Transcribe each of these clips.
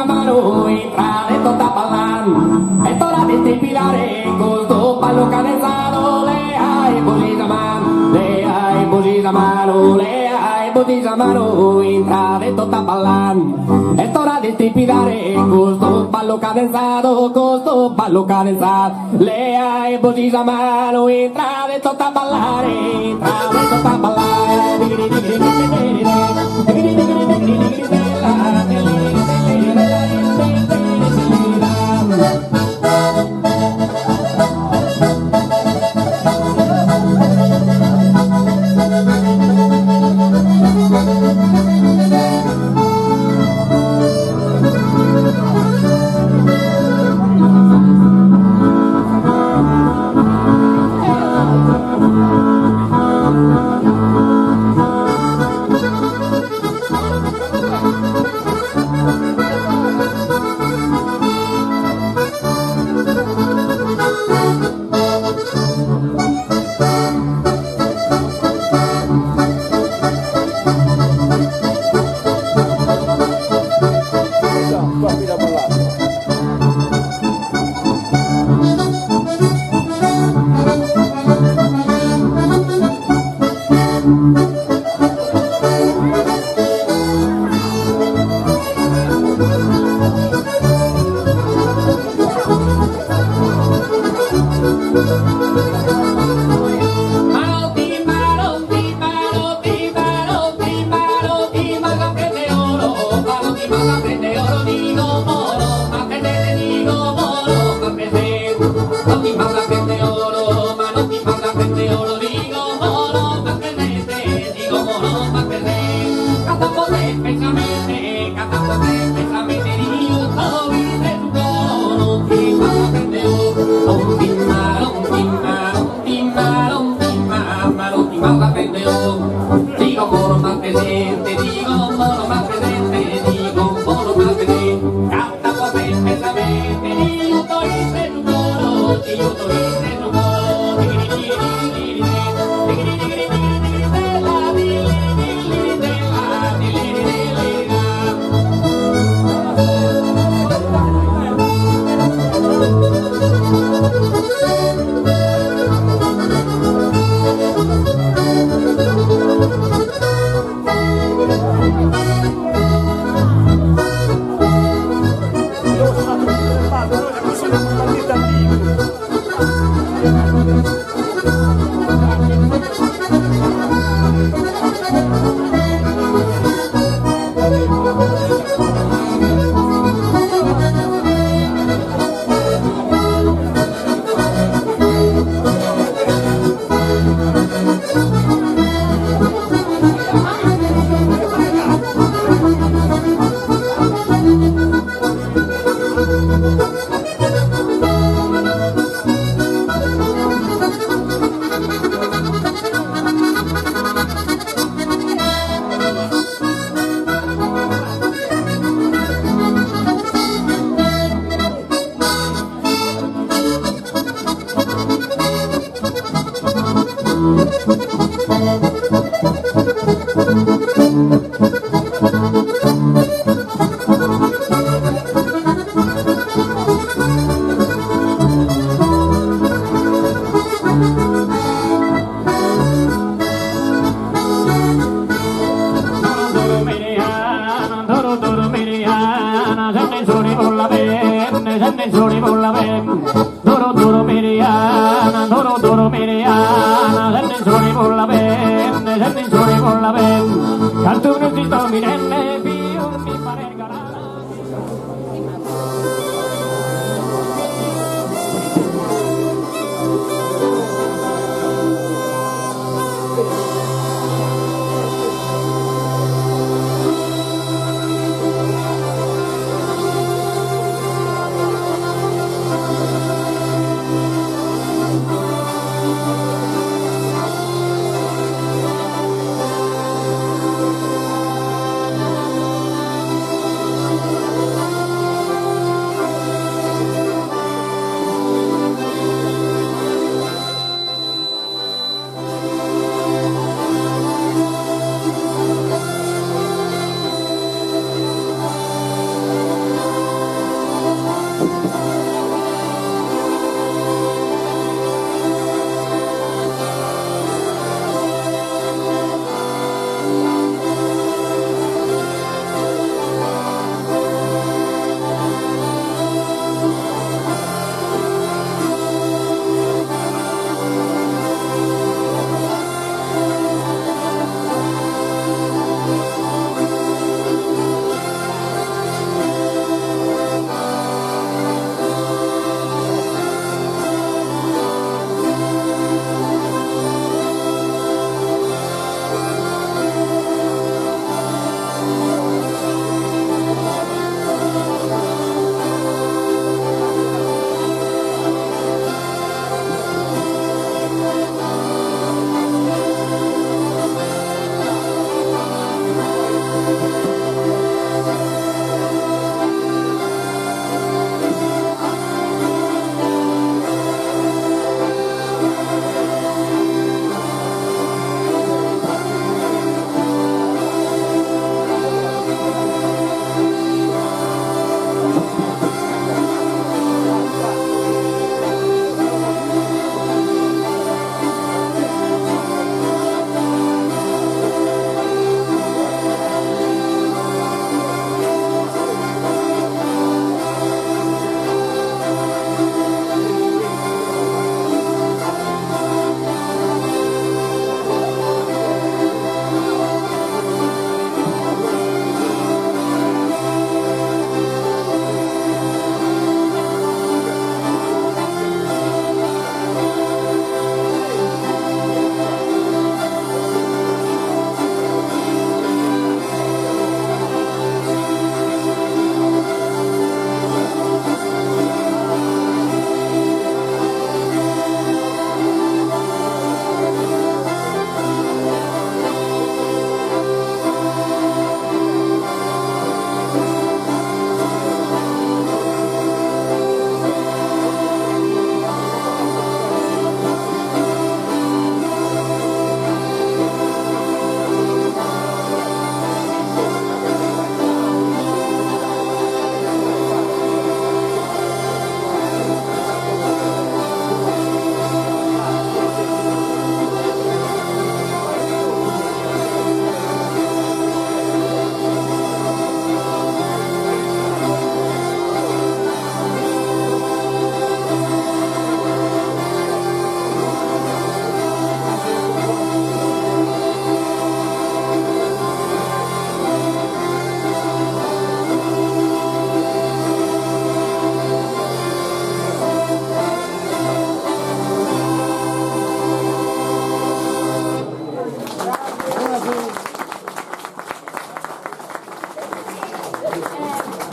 sa manu intrade totu a ballare Est ora de istripidare custu ballu cadenzadu Leaebos sa manu, leaebos sa manu, leaebos sa manu intrade totu a ballare Est ora de istripidare custu ballu cadenzadu, custu ballu cadenzadu Leaebos sa manu intrade totu a ballare, intrade totu a ballare.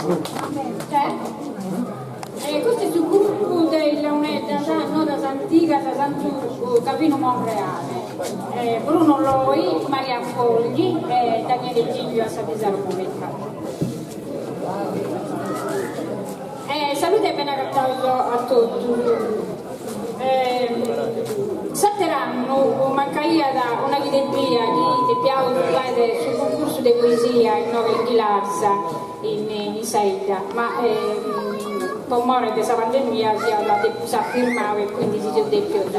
E custu est su grupu de is launeddas nodas antigas Santu Gavinu Monreale, Bruno Loi, Maria Fogli e Daniele Giglio a sa fisarmonica. Salude e bene agatados a totus. S'ater'annu mancaiat una chida ebbia chi depiaus fàere su cuncursu de poesia inoghe in Ghilarza, in sa 'idda, ma po more de sa pandemia s'at firmadu e quindi si seus depios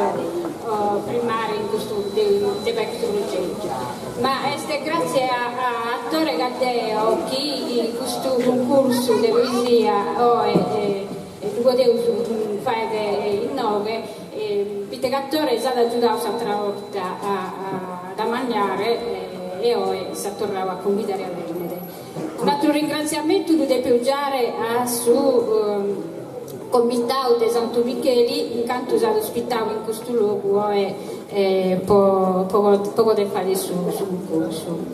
frimmare in custu de fai custu progetu. Ma est gratzie a Tore Caddeo chi custu cuncursu de poesia oe ddu podeus fàere inoghe, poite ca Tore s'at agiudadu s'atra 'orta a dd'ammaniare e oe s'at torradu a cumbidare a bennere. Un'atru ringratziamentu ddu depeus giare a su Comitau de Santu Micheli in cantu s'at ospitau in custu logu oe po poder fàere su cuncursu.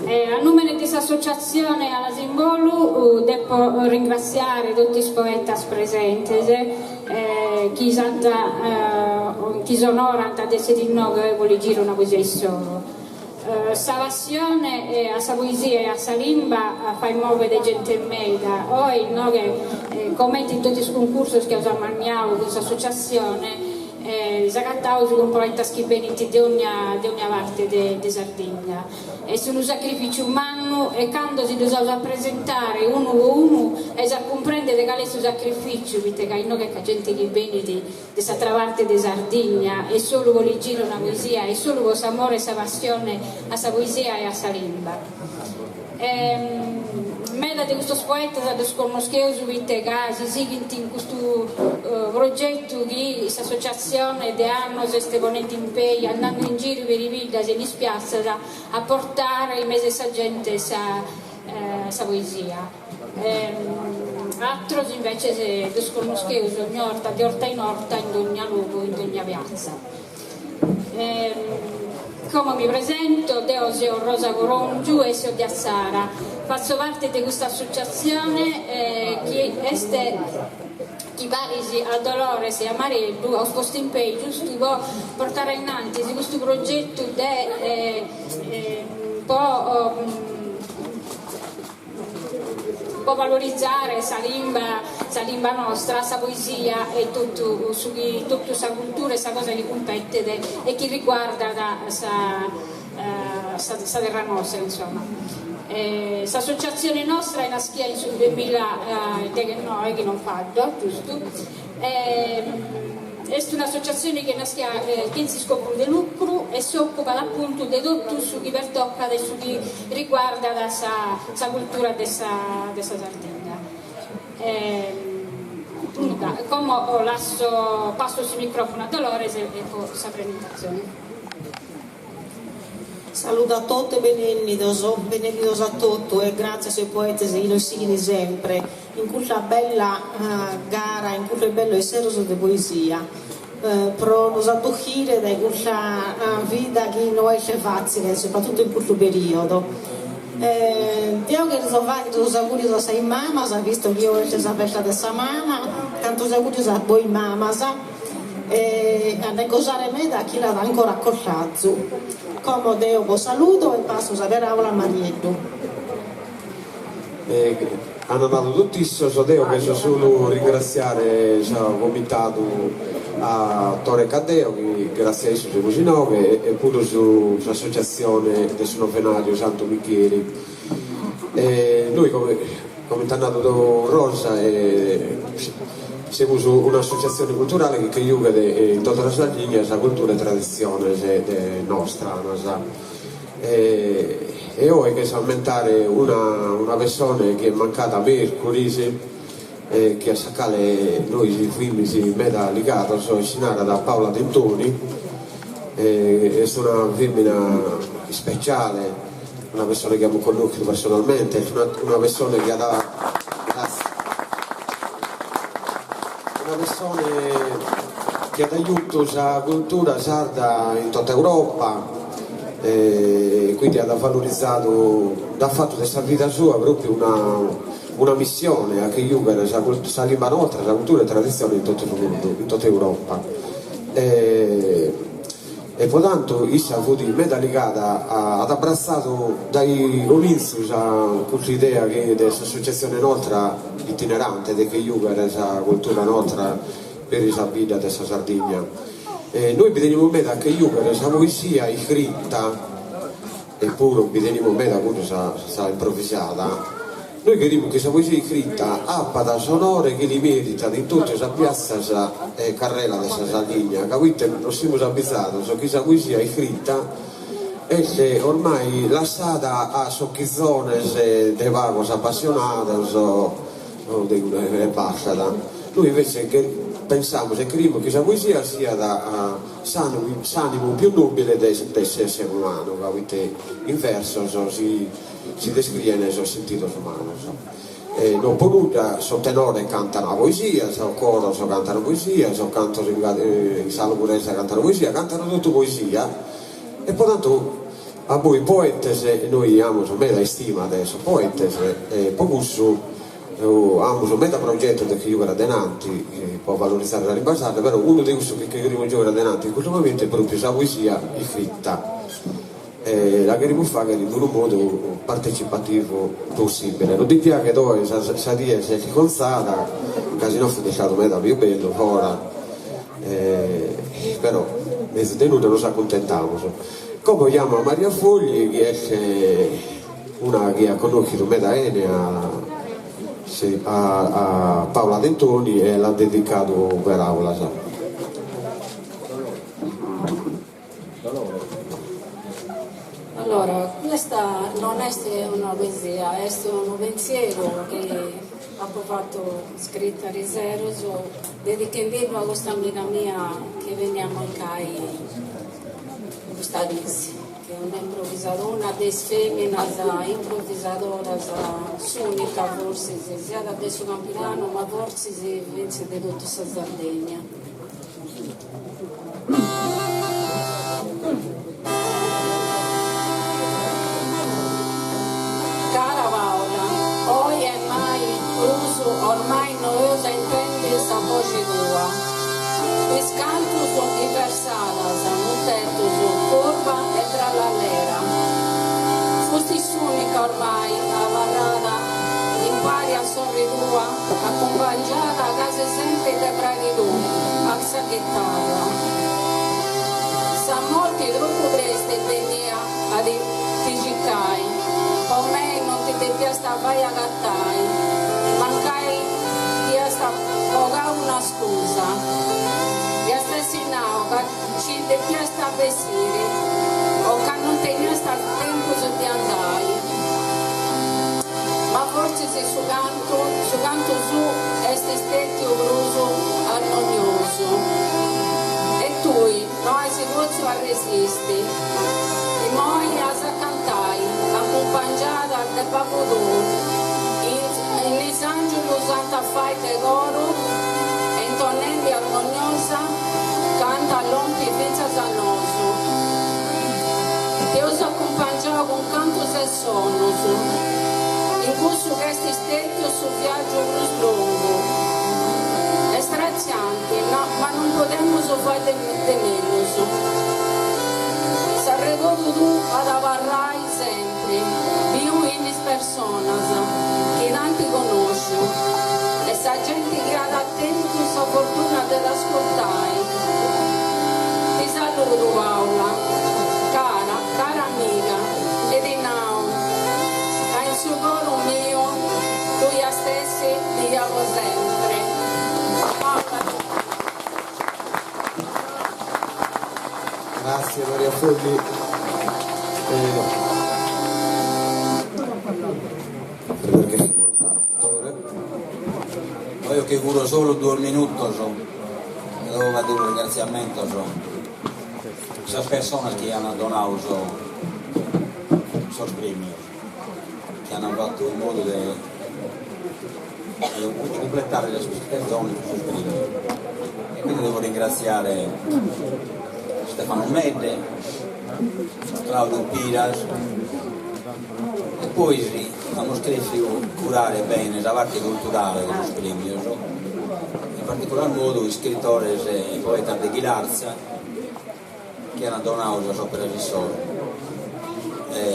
A nùmene de s'associatzione Alas in Bolu depo ringratziare totu is poetas presentes chi s'ant chi s'onorant de essere inoghe oe po ligire una poesia issoro. Sa passione a sa poesia e a sa limba fait mòvere gente meda. Oe inoghe, comente in totu is cuncursos chi aus ammaniadu cun s'associatzione, s'agataus cun poetas chi benint de ogna de ogna parte de Sardigna. Est unu sacrificiu mannu e cando si ddos aus a presentare unu po unu eis a cumprèndere cale est su sacrificiu, poite ca inoghe nc'at gente chi benit de s'atra parte de Sardigna e solu po ligire una poesia e solu po s'amore e sa passione a sa poesia e a sa limba. Meda de custos poetas ddos connoscheus poite ca si sighint in custu progetu chi s'associatzione de annos est ponende in pei andando in giru peri biddas e in is piatzas a portare in mesu 'e sa gente sa sa poesia. Atros inveces ddos connoscheus ogni 'orta, de 'orta in 'orta, in dogna logu, in dogna piatza. Como mi presento, deo seo Rosa Corongiu e seo de Atzara, fatzo parte de custa associatzione chi est chi paris a Dolores e a Marieddu aus postu in pei giustu po portare a innantis custu progetu de po po valorizare sa limba sa limba nostra, sa poesia e totu su chi totu sa cultura e sa cosa chi cumpetet e chi riguardat sa sa terra nostra insomma. S'associatzione nostra est naschia in su duemiladeghennoe chi non faddo, giustu, Est un'associatzione chi est naschia chentza iscopu de lucru e s'ocupat apuntu de totu su chi pertocat e su chi riguardat sa sa cultura de sa de sa Sardigna. Nudda, como lasso passo su microfono a Dolores e po sa presentatzione. Saludu a totu e benennidos, benennidos a totu e gràtzias a is poetes chi nos sighint sempre in custa bella gara, in custos bellos seros de poesia, pro nos adduchire dae custa vida chi no est fàtzile, soprattutto in custu periodo. Deo cherzo fagher sos augurios a sas mamas, visto chi oe est sa festa de sa mama, tantos augurios a bois mamas e a nde gosare meda a chie l'at ancora a costazu. Como deo bos saludo e passo sa peràula a Marieddu. An nadu totu issos, deo cherzo solu ringraziare su comitadu a Tore Caddeo chi gratzie a issu semus inoghe e puru s'associatzione de su novenariu Santu Micheli. E nois Comente at nadu Rosa, semus un'associatzione culturale chi che giughet in tota sa Sardigna sa cultura e traditziones nostranas. E oe cherzo ammentare una una pessone chi est mancada mercuris e chi a sa cale nois fimis meda ligados e si narat Paola Dentoni, est una femina ispeciale Una pessone chi amus connochidu personalmente, est una una pessone chi at una pessone chi at giutu sa cultura sarda in tota Europa e quindi at valorizadu, nd'at fatu de sa vida sua propriu una. una missione a che giùghere sa sa limba nostra, sa cultura e traditzione in totu su mundu, in tota Europa. E e pro tantu issa fut meda ligada at abbratzadu dae comintzu sa custa idea chi de s'associatzione nostra itinerante de che giùghere sa cultura nostra peri sa bidda de sa Sardigna. E nois bi tenimus meda a che giùghere sa poesia iscrita e puru bi tenimus meda puru sa sa improvisada, nois cherimus chi sa poesia iscrita apat s'onore chi li meritat in totu sas piatzas e carrelas de sa Sardigna, ca poite nos semus abizados chi sa poesia iscrita est ormai lassada a sos chizones de pagos apassionados e bastat. Nois invece pensamus e cherimus chi sa poesia siat s'animu pius nobile de s'essere umanu, ca poite in versos si si descrien sos sentidos umanos. E non po nudda sos tenores cantan poesia, sos coros cantan poesia, sos cantos in sa loguresa cantan poesia, cantan totu poesia e po tantu a bois poetes nois amus meda istima de sos poetes e po cussu Amus meda progetos de che giugher a denanti po valorizare sa limba sarda, però unu de cussos chi che cherimus giugher a denanti in custu momentu est propriu sa poesia iscrita e la cherimus fagher in unu modu partecipativu possibile. Non dispiaghet oe sa sa die s'est contzada, ca si no fut istadu meda pius bellu fora, però mezus de nudda nos acuntentamus. Como jamo a Maria Fogli chi est Una chi at connochidu meda 'ene a a Paola Dentoni e l'at dedicadu peraulas. Allora, custa non est una poesia, est unu pensieru chi apo fatu scritu ariseros dedichendiddu a custa amiga mia chi benit a mancai custa disi. Una improvisadora, una de is feminas improvisadoras, s'unica forsis, siat de su Campidanu ma forsis fintzas de totu sa Sardegna. Cara Paola, oi e mai prus ormai no eus a intendi sa boxi tua. Is cantus is versadas, mutetus, corba e trallallera. Fusti s'unica ormai abarrada impari a sorri tua, acumpangiada casi sempri de fradi tuu a sa chitarra. Sa morti tropu presti est bennia a ti circai, po mei non ti depiasta fai agatai, mancai iasta bogau una scusa, iast essi nau ca nci depiasta bessiri o ca non teniasta tempus de andai. Ma fortzis su cantu, su cantu suu est stetiu prus armoniosu e tui no as potziu arresisti. Imoi as a cantai, acumpangiada de babbu tuu, in is angiulus ant a fai de coru e intonendi armoniosa ca ant a lompi fintzas a nosu. T'eus acumpangiau cun cantus e sonus in cussu chi est stetiu su viaggiu prus longu e stratzianti, ma non podemus fai de menus. S'arregodu tuu at a abarrai sempri biu in is personas chi t'ant connosciu e sa genti chi at tentu sa fortuna de t'ascurtai. Ti saludu Paola, cara, cara amiga, e ti nau ca in su coru miu tui as essi bia po sempri. Paola. Grazie Maria Folli. Perché Tore. Eo che curo solu duos minutos e devo fagher unu ringraziamentos a sas personas chi an donadu sos premios, chi an fatu in modu de de cumpletare sas canzones cun sos premios. E quindi devo ringraziare Stefano Medde, Claudio Piras. E pois amus chèrfiu curare bene sa parte culturale de sos prèmios, in particular modu iscritores e poetas de Ghilarza chi ant donadu sas òperas issoro.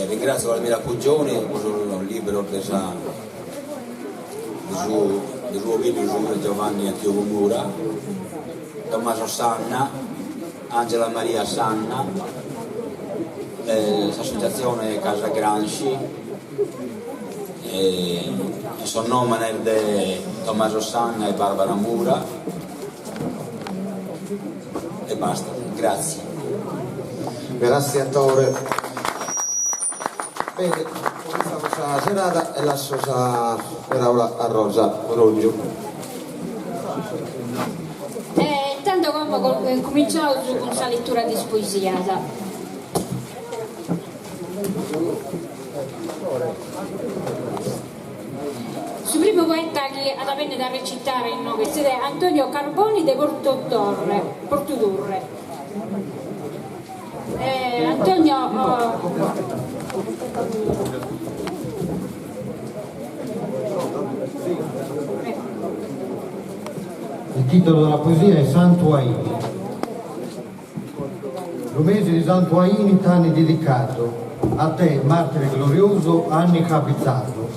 Ringràtzio Palmira Puggioni pro sos libros de sa de su de su pobiddu suo Giovanni Antiogu Mura, Tommaso Sanna, Angela Maria Sanna, s'associatzione Casa Gramsci, sos nòmenes de Tommaso Sanna e Barbara Mura e basta, gratzie. Gratzie a Tore. Bene, comintzamos sa serada e lasso sa paraula a Rosa Corongiu. E tando como cominciaus cun sa letura de is poesias. Su primu poeta chi at a bennere a recitare inoghe est Antonio Carboni de Porto Torre, Portu Turre. Antonio Il titolo della poesia è Santu Aini. Lu mese di Santu Aini t'hanno dedicato, a te, martire glorioso, anni capizzato.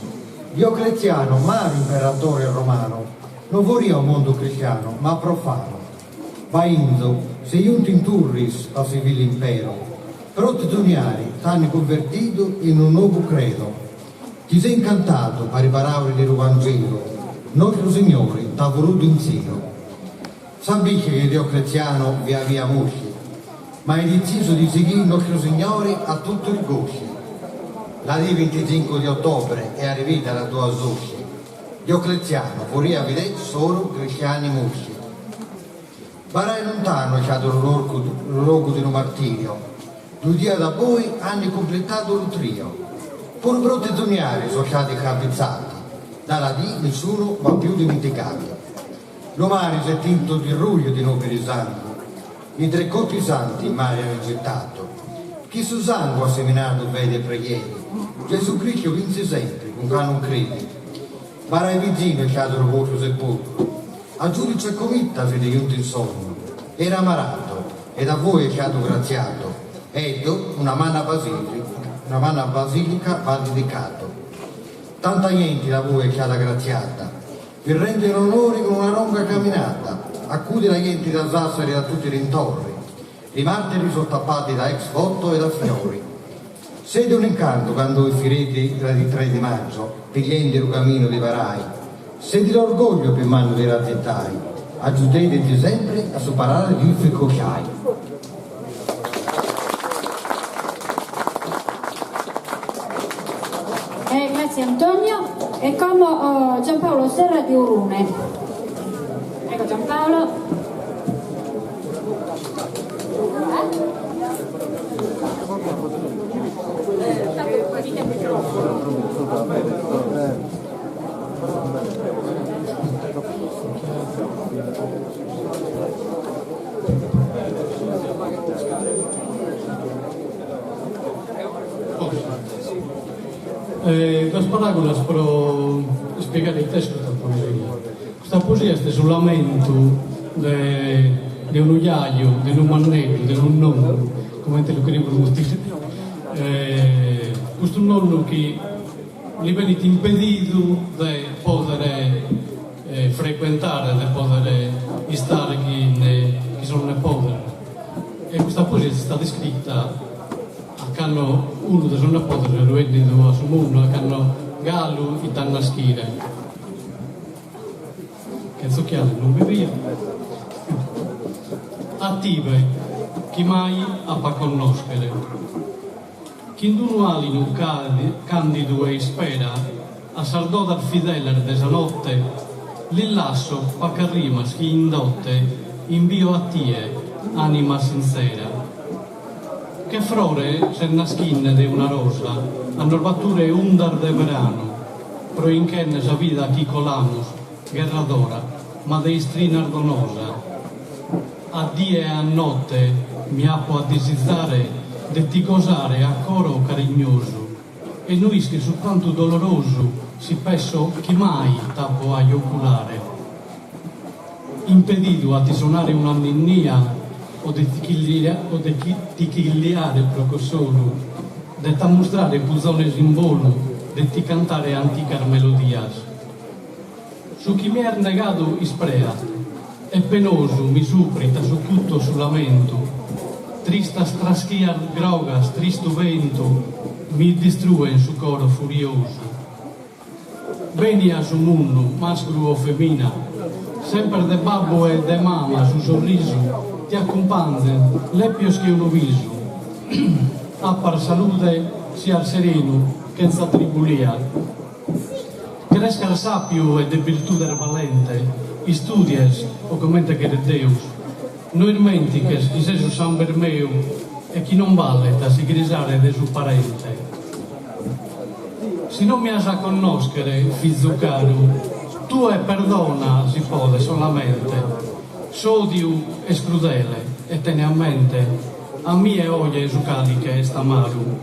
Diocleziano, male imperatore romano, non voria un mondo cristiano, ma profano. Bainzu, sei giunto in Turris al civile impero, pro ti doniare t'hanno convertito in un nuovo credo. Ti sei incantato per i parole del Vangelo, nostro Signore t'ha voluto in cielo. Sapete che Diocleziano vi aveva mosci, ma hai deciso di seguire nostro Signore a tutto il gosci. La dì 25 di ottobre è arrivata la tua sosci. Diocleziano vorria vedere solo cristiani mosci. Barai lontano c'è il luogo di un martirio. Due dì da poi hanno completato il trio. Pur brutti zoniari sono stati capizzati. Dalla dì nessuno va più dimenticato. Lo mare si è tinto di ruglio di nobili sangue. I tre corpi santi in mare hanno gettato. Chi su sangue ha seminato vede preghiere. Gesù Cristo vinse sempre, con chi non crede. Barai vicino è stato il vostro sepolcro. A giudice comitta siete giunti in sonno. Era ammalato e da voi è stato graziato. Ed una manna basilica, una manna basilica va dedicato. Tanta gente da voi è stata graziata. Vi rende onore con una lunga camminata. Accudi la gente da Sassari e da tutti i dintorni. I martiri sono tappati da ex voto e da fiori. Siete un incanto quando uscirete tra i 3 di maggio, pigliando il cammino dei Varai. Siete l'orgoglio per mano dei razzettai. Aggiungetevi sempre a superare gli ficocchiai. Grazie Antonio. E como Giampaolo Serra di Orune. Ecco Giampaolo. Duas paràgulas pro ispiegare ite est custa poesia. Custa poesia est su lamentu de de unu jaju, de unu manneddu, de unu nonnu, comente lu cherimus mutire, custu nonnu chi li benit impedidu de pòdere frecuentare, de pòdere istare chin chin sos nepodes. E custa poesia est istada iscrita a cando unu de sos nepodes est bennidu a su mundu, a cando galu fit a naschire. Chentza occhiales non bi fia. A tibe chi mai apo a connòschere. Chin d'unu àlinu càndidu 'e ispera a sas dodas fideles de sa notte lis lasso pacas rimas chi in dote imbio a tie, ànima sintzera. Che frore ses naschinde de una rosa a nos batture undas de beranu pro inchende sa vida chi colamus gherradora ma de istrinas donosa. A die e a notte mi apo a disizare de ti gosare a coro carignosu. E no ischis su cantu dolorosu si pesso chi mai t'apo a joculare. Impedidu a ti sonare una ninnia o de ti chilliare pro cossolu, de t'ammustrare puzones in bolu, de ti cantare anticas melodias. Su chi mi as negadu ispreat e penosu mi suprit a sucuttos su lamentu, tristas traschias grogas, tristu bentu mi distruen su coro furiosu. Beni a su mundu, mascru o femina, semper de babbu e de mama su sorrisu ti acumpanzet lepios che unu bisu. Apas salude, sias serenu, chentza tribulia. Crescas sàpiu e de virtudes balente, istùdies o comente cheret Deus. No ismèntiches chi ses su sàmbene meu e chi non balet a si grisare de su parente. Si non mi as a connòschere, fizu caru, tue perdona, si podes, solamente. S'òdiu est crudele e tene a mente, a mie oje su càliche est amaru.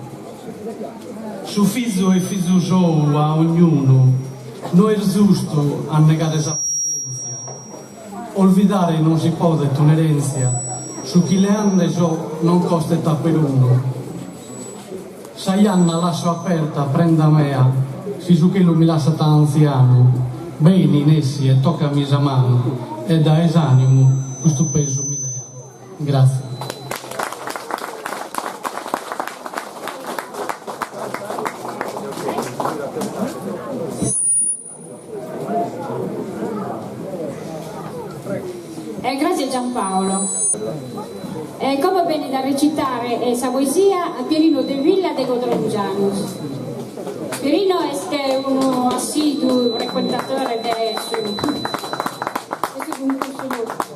Su fizu est fizu sou a ognunu, no est zustu a negare sa presèntzia. Olvidare non si podet un'erèntzia, su chi leande so non costet a perunu. Sa janna lasso aperta, prenda mea, si su chelu mi lassat a antzianu, beni nessi e tocami sa manu e dae s'animu custu pesu mi lea. Gràtzias. E gràtzias Giampaolo. E como benit a recitare sa poesia Pierino Devilla de Codrongianos. Pierino est unu assidu frecuentatore de su de su cuncursu nostru.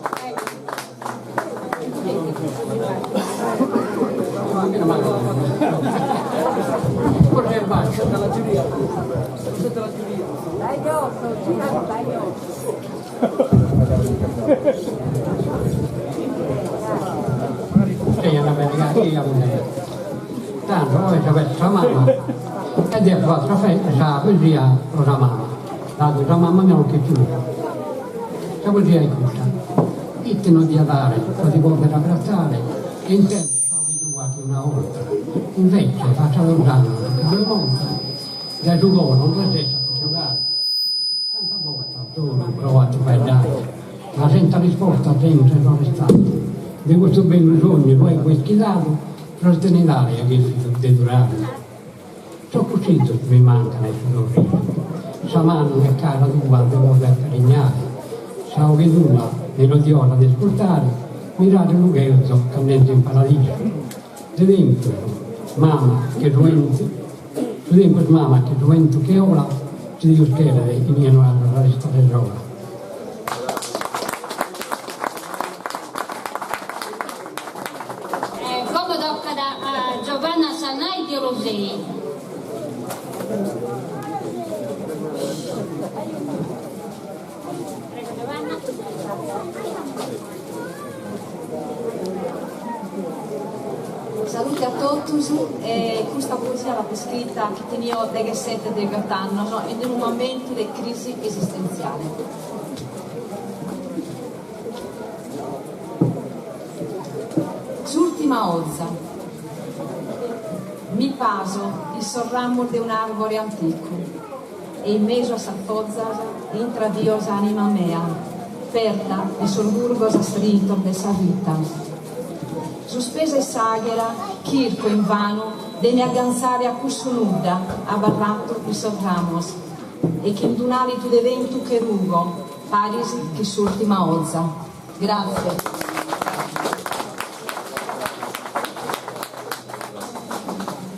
Tando oe sa festa 'e sa mama e deo apo fatu sa festa sa poesia pro sa mama, dadu sa mama mea non ch'est pius. Sa poesia est custa, Ite no dia dare pro ti poder abbratzare e intender sa 'oghe tua che una 'orta, invece passados annos chi soe morta, dae su coro non resesso a ti che 'ogare. Cantas bortas solu provo a ti faeddare, ma senza risposta sempre so restadu, de custu bellu sognu luego ischidadu, pro s'eternidade aia cherfidu de durare. Sos cussizos mi mancan e su sorrisu, sa manu e cara tua de poder carignare, sa 'oghe tua melodiosa de iscurtare, mirare lu cherzo cand'entro in paradisu. De tempus, mama, che su 'entu, su tempus mama che su 'entu che 'olat, si Deus cheret inie no as a restare sola. Como tocat a Giovanna Sanai de Orosei. Prego Giovanna. Salute a totus, custa poesia l'apo iscrita chi tenio deghessete degheot'annos in unu momentu de crisi esistentziale. S'ùrtima 'oza. Mi paso in sos ramos de un'àrbore anticu e in mesu a sas fozas intradio s'ànima mea, perta de sos gurgos astrintos de sa vita. Suspesa in s'àghera, chirco invanu de mi aggantzare a cussu nudda abarratu in sos ramos e chin d'un'àlitu de bentu che rugo paris chin s'ùrtima 'oza. Grazie.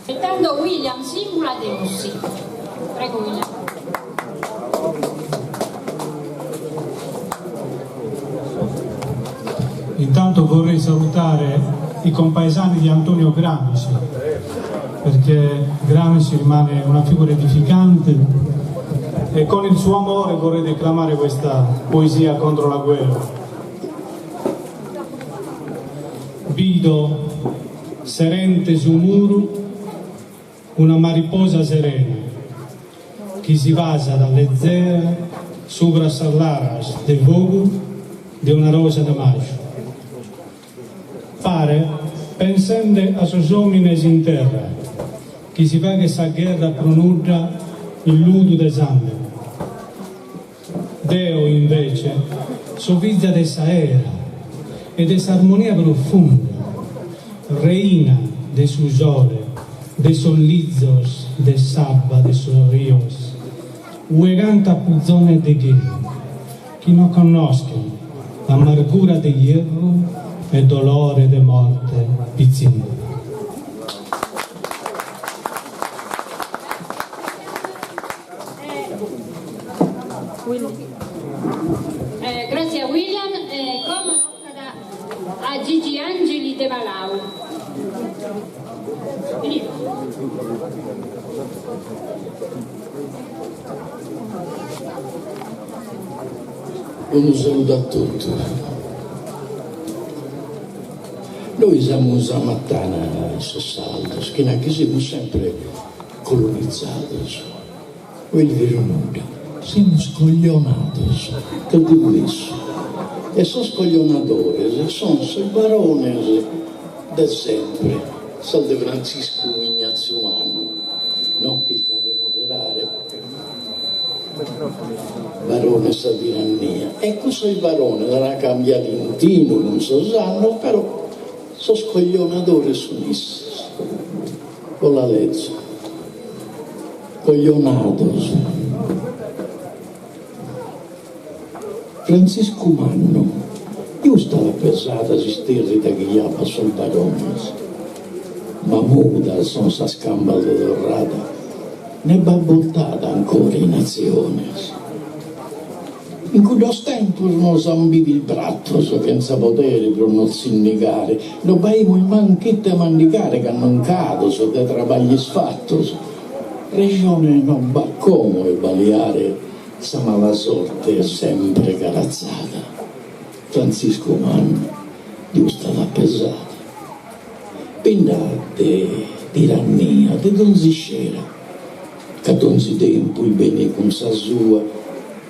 E tando William Singula de Ossi. Prego William. Intanto vorrei salutare i compaesani di Antonio Gramsci, perché Gramsci rimane una figura edificante e con il suo amore vorrei declamare questa poesia contro la guerra. Bido serente su muru. Una mariposa serena chi si pasat lezera subra sas laras de fogu de una rosa de maju. Pare pensende a sos òmines in terra chi si faghet sa gherra pro nudda in ludu de sàmbene. Deo, invece, so fiza de s'aera e de s'armonia profunda, reina de su sole, de sos lizos, de s'abba de sos rios, ue cantat puzones de chelu chi no connoschen amargura de ierru e dolore de morte pitzinna. Gràtzias William, como tocat a Gigi Angeli de Palau. Unu saludu a totu. Nois amus sa matana sos sardos chi nachi semus sempre colonizados, no est beru nudda, semus coglionados, ch'est diversu, e sos coglionadores son sos barones de sempre, sos de Frantziscu Ignatziu Mannu, no chirca de moderare, barones sa tirannia, e cussos barones an cambiadu intinu cun sos annos, però sos coglionadores sun issos. Bos la lezo. Coglionados. Frantziscu Mannu, giusta l'at pesada s'isterrida chi jabat sos barones, ma mudas son sas cambas de torrada, ne b'at boltada ancora in atziones. In cuddos tempos nos an bidu isbratos chentza podere pro nos tzinnigare, no b'aimus mancu ite mandigare ca annoncados de trabagliu isfatos. Rejone no b'at como 'e baliare sa mala sorte sempre caratzada. Frantziscu Mannu giusta l'at pesada. Bi nd'at de tirannia de donzi iscera. Ca donzi tempus benit cun sa sua,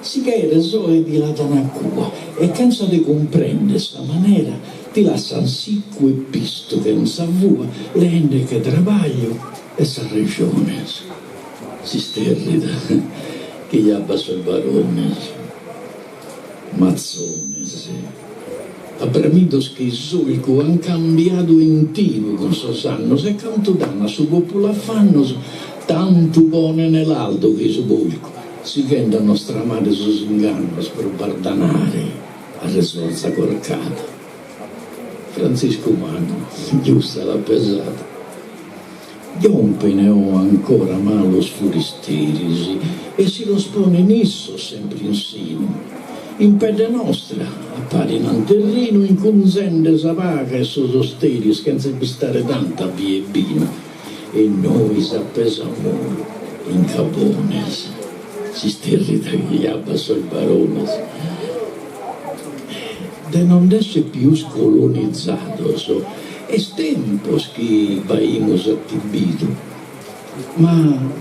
si cheres oe ti la dan a cua e chentza de cumprender sa manera ti lassan siccu e pistu chentza fua leende-che trabagliu e sas rejones. S'isterrida chi jabat sos barones, matzones, abramidos che s'olcu an cambiadu intinu cun sos annos e cantu dan a su populu affannos tantu ponen laldu che su polcu sighende a nos tramare sos ingannos pro bardanare a resorza corcada. Frantziscu Mannu giusta l'at pesada. Giompene oe ancora malos furisteris e si los ponen issos sempre in sinu. In pedde nostra aparinan terrinu incunzende sa paga 'e sos osteris chentza bistare tantu a bia 'e binu. E nois a pesamuru in cabones s'isterrida chi jabat sos barones. De non nd'esser pius colonizados est tempus chi b'aimus atibidu, ma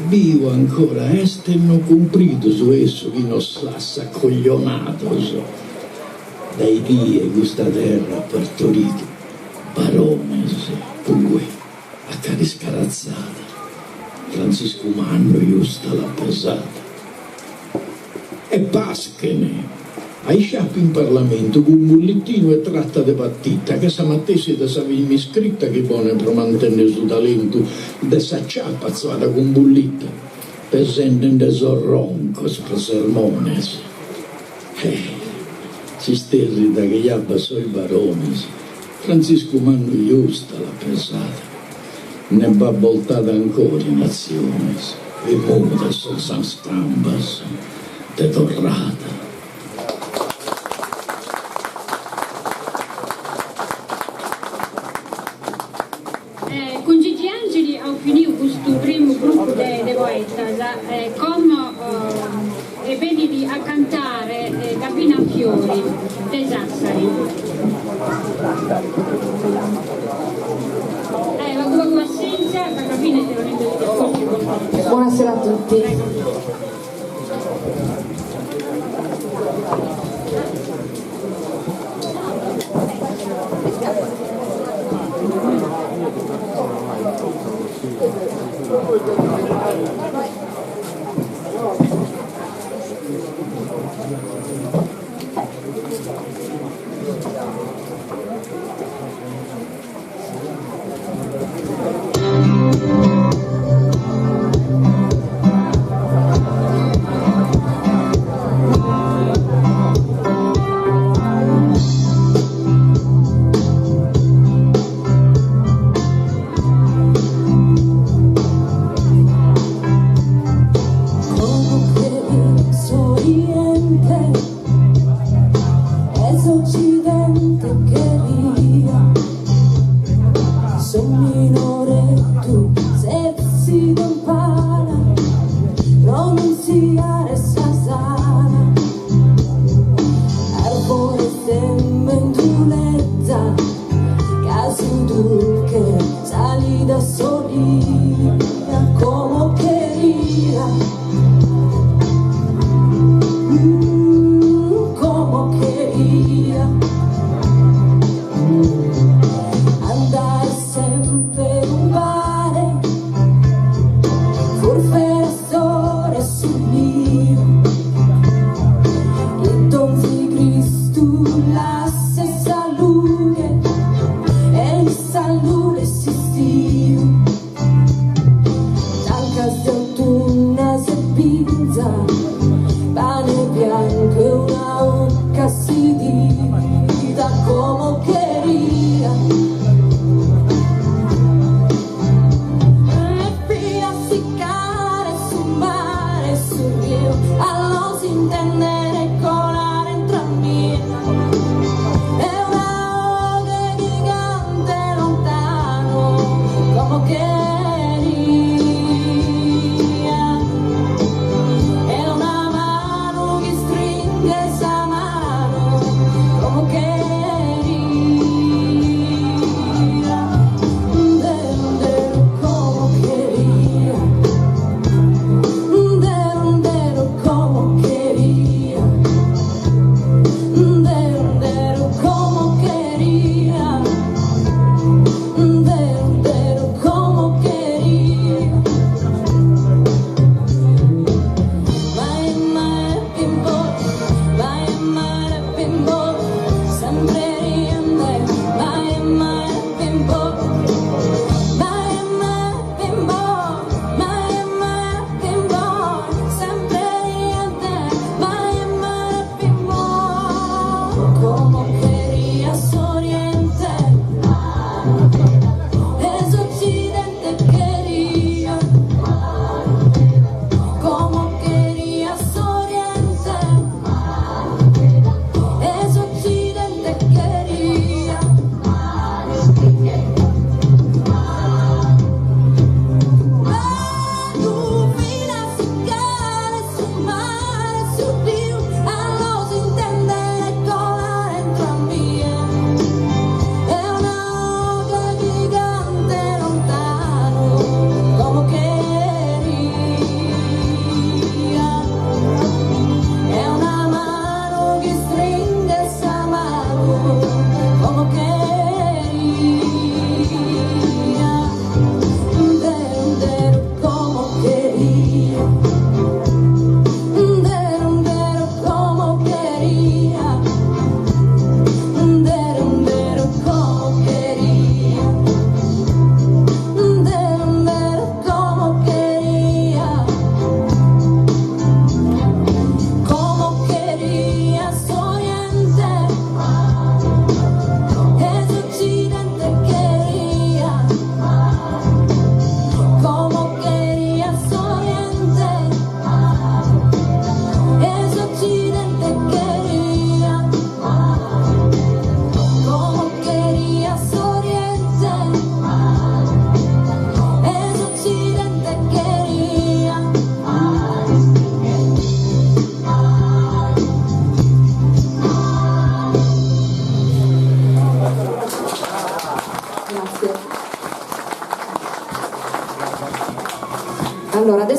biu ancora est e no cumpridu su 'essu chi nos lassat coglionados dae chie custa terra at partoridu barones tue a cara iscaratzada Frantziscu Mannu justa l'at pesada. E paschene a isciapu in parlamentu cun bulletinu e tratta de partita, ch'est sa matessi de sa firma iscrita chi ponen pro mantennere su talentu de sa ciapa atzuada cun bullita, pesende nde sos roncos pro sermones. Eh, s'isterrida chi jabat sos barones, Frantziscu Mannu justa l'at pesada, ne b'at boltada ancora in atziones e mudas son sas cambas de torrada. Cun Gigi Angeli aus finiu custu primu grupu de poetas, como benit a cantare Gavina Fiori de Sassari. Pagu pagu passèntzia. Iscarpa ca finit ponende ti a costu con nois. Buonasera a tutti. Como che s'Oriente e s'Occidente cheria So minoreddu sètzidu in pala pro nuntziare sa sala Arvores de menduledda casu dulche salida s'olia como cheria.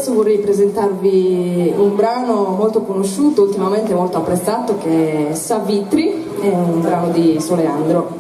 Adesso vorrei presentarvi un brano molto conosciuto, ultimamente molto apprezzato, che è Savitri, è un brano di Soleandro.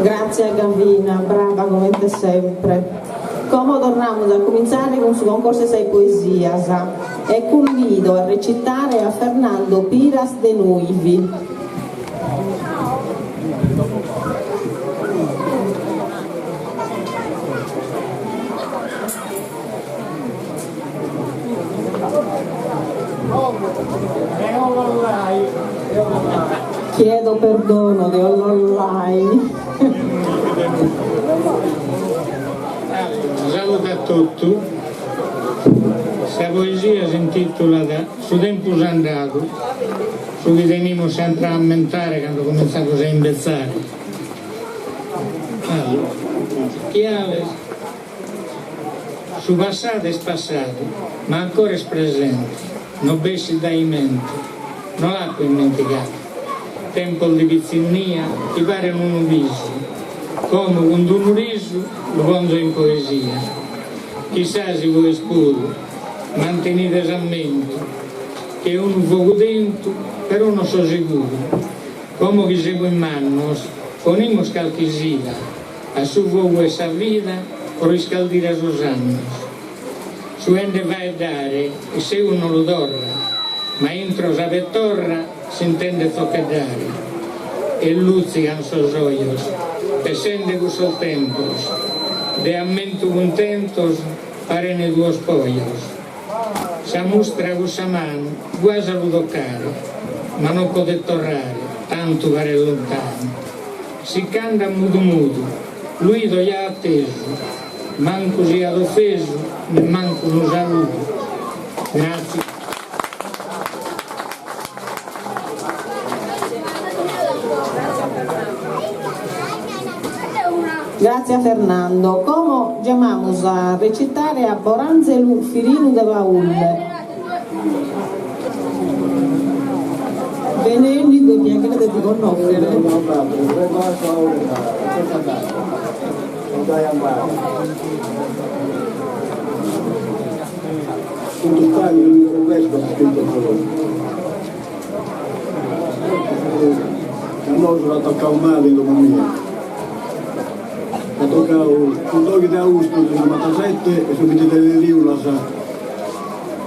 Gràtzias Gavina, brava comente sempre. Como tornamus a cumintzare cun su concorsu 'e sas poesias e cumbido a recitare a Fernando Piras de Nujvi. Chiedo perdono de Ollollai. Salude a totu. Sa poesia s'intitulat Su tempus andadu, su chi tenimus sempre a ammentare cando comintzamus a imbetzare. Allora, chiales. Su passadu est passadu, ma ancora est presente, no bessit dae mente, no l'apo immentigadu. Tempos de pitzinnia chi paren unu bisu, como cun d'unu risu lu ponzo in poesia. Chissà si vois puru mantenides ammentu che unu fogu tentu, però no so seguru. Como chi semus mannos ponimus calchi sida A su fogu 'e sa vida pro iscaldire sos annos. Su 'e nde faeddare in segus no lu torra, ma intro sa petorra s'intendet tzocheddare e lutzigan sos ojos pessende cussos tempos de ammentu cuntentos parene duos pojos. Sa mustra cussa manu guasi a lu toccare, ma non podet torrare, tantu paret lontanu. Si ch'andat mudu mudu, lu 'ido ja attesu, mancu siat offesu, nemmancu unu saludu. Grazie. Grazie a Fernando. Como giamamus a recitare a Boranzelu Firinu de Paulle. Benennidu e piaghere de ti connòschere. A nosu at tocau mali in domu mia. At tocau su doxi de austu de su norantaseti e su bintitres de triulas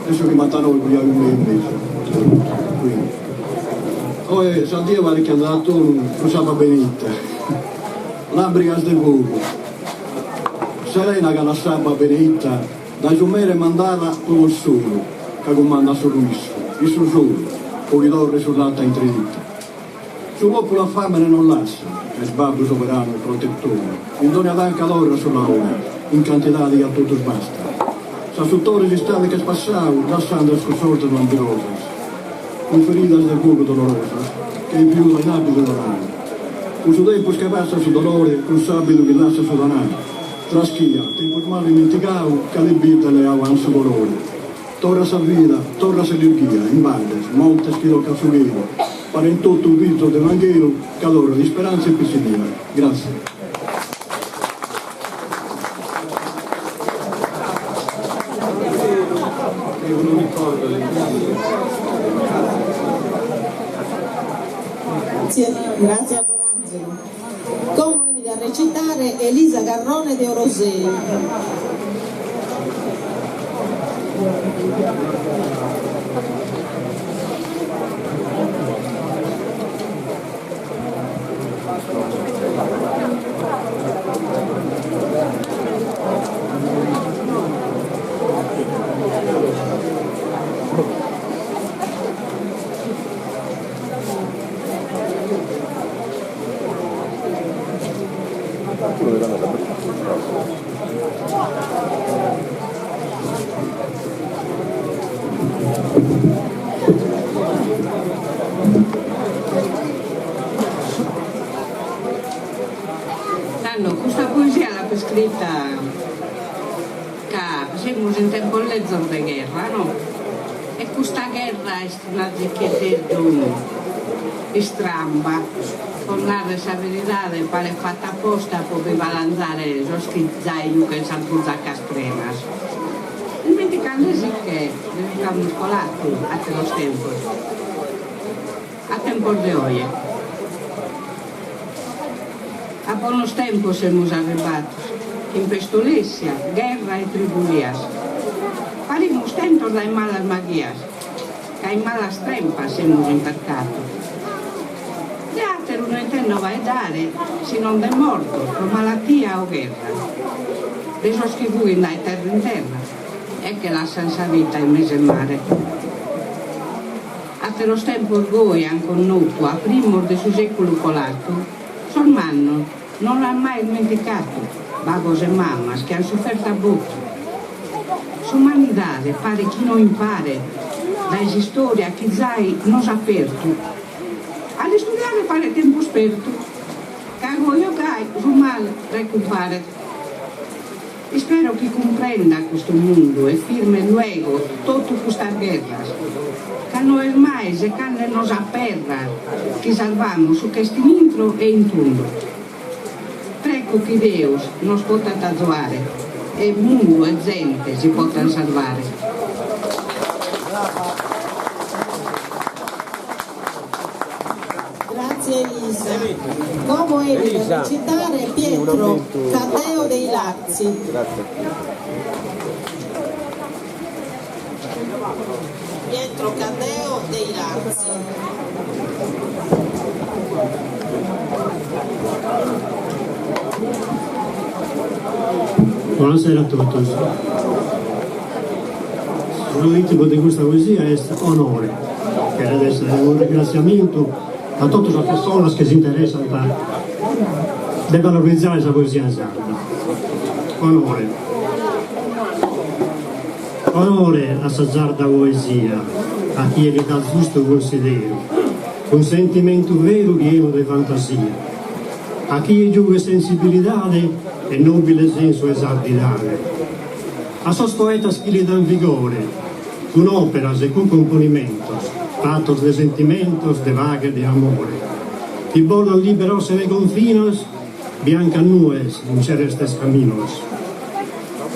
de su chimbantanoi cun iaiu miu inveci. Quindi. Oi sa die parit chi andat a tonu cun s'abba beneitta. Lambrigas de fogu. Serena calat s'abba beneitta dae su mere mandada pro consolu ca cumandat solu issu, issu solu, po chi torret su latte a intr'e 'idda. Su populu a famene non lassat, ca est babbu soberanu e protettore, in dogna tanca torrat su laore, in cantidadi chi a totus bastat. S'assuttore 'e s'istade ch'est passau, lassande sas cussorzas lambrigosas, cun feridas de fogu dolorosas, che viuda in abidu oranu. Cun su tempus che passat su dolore, cun s'abidu chi lassat su danau. Traschia, tempus malu immentigau, ca de birde leau an su colore. Torrat sa vida, torrat s'allirghia, in baddes, montes chi tocan su chelu, paren totu fizos de Vanghelu, ca torrat isperantzia e pitzinnia. Grazie. Grazie a Borangelo. Como 'enit a recitare Elisa Garrone de Orosei. Tando, custa poesia l'apo iscrita ca semus in tempos lezos de gherra, no? E custa gherra est un'azicheddeddu istramba, pro narrer sa veridade paret fata aposta pro bi balanzare sos chi zai juchen sas buzacas prenas. Ismenticandesiche de su ch'amus colatu ateros tempos, a tempos de oje. A bonos tempos semus arribatos, chin pestulessia, gherra e tribulias. Parimus tentos dae malas maghias, ca in malas trempas semus impercatos. De àteru no intendo faeddare si non de mortos pro malatia o gherra, de sos chi fughin dae terra in terra e che lassan sa vita in mesu 'e mare. Àteros tempos goi an connotu a primos de su sèculu colatu, sos mannos non l'an mai ismenticatu, babos e mamas chi an sufertu a botu. S'umanidade paret chi no imparet dae s'istòria chi zai nos at fertu. A l'istudiare paret tempus pertu, ca goi o gai su male recumparet. Ispero chi cumprendat custu mundu e firmet luego totu custas gherras, ca no est mai secande-nos a perras chi sarvamus su ch'est in intro e in tundu. Preco chi Deus nos potat azuare e mundu e zente si potan sarvare. Grazie Elisa. Como 'enit a recitare Pietro Caddeo de Ilartzi. Pietro Caddeo de Ilartzi. Buonasera a totus. Su tìtulu de custa poesia est Onore, cheret èssere unu ringratziamentu a totu sas personas chi s'interessant de valorizare sa poesia sarda. Onore. Onore a sa sarda poesia, a chie li dat giustu cunsideru, cun sentimentu veru pienu de fantasia, a chie giughet sensibilidade e nobile sensu 'e sardidade, a sos poetas chi li dan vigore cun operas e cun cumponimentos fatos de sentimentos de paghe e de amore, chi bolan liberos sene confinos biancas nues in celestes caminos.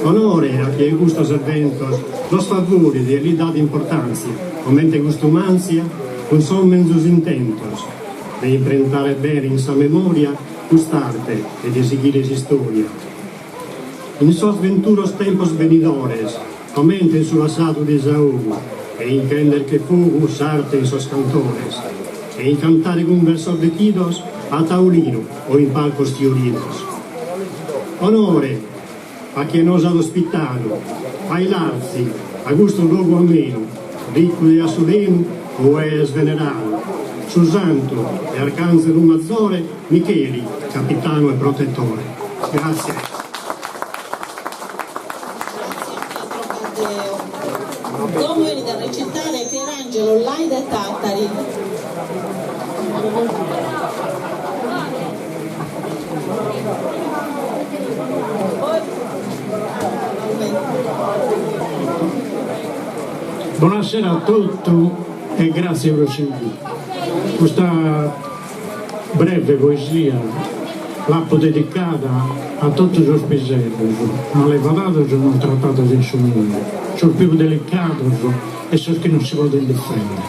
Onore a chie custos eventos los favorit e li dat importantzia, comente custumàntzia, cun sos menzus intentos de imprentare bene in sa memoria cust'arte e de sighire s'istoria. In sos venturos tempos benidores, comente in su passadu disaogu, e inchender che fogu s'arte in sos cantores, e incantare cun versos dechidos a taulinu o in palcos fioridos. Onore a chie nos at ospitadu, a Ilartzi, a custu logu amenu, riccu de assulenu ue est veneradu su santu e arcànzelu mazore Micheli, capitanu e protettore. Grazie. Grazie a Pietro Caddeo. Como 'enit a recitare Pierangelo Lai de Tàtari. Bonasera a totu e gràtzie pro s'invitu. Custa breve poesia l'apo dedicada a totu sos piseddos malevadados e maltratados in su mundu, sos pius delicados e sos chi non si podent difender.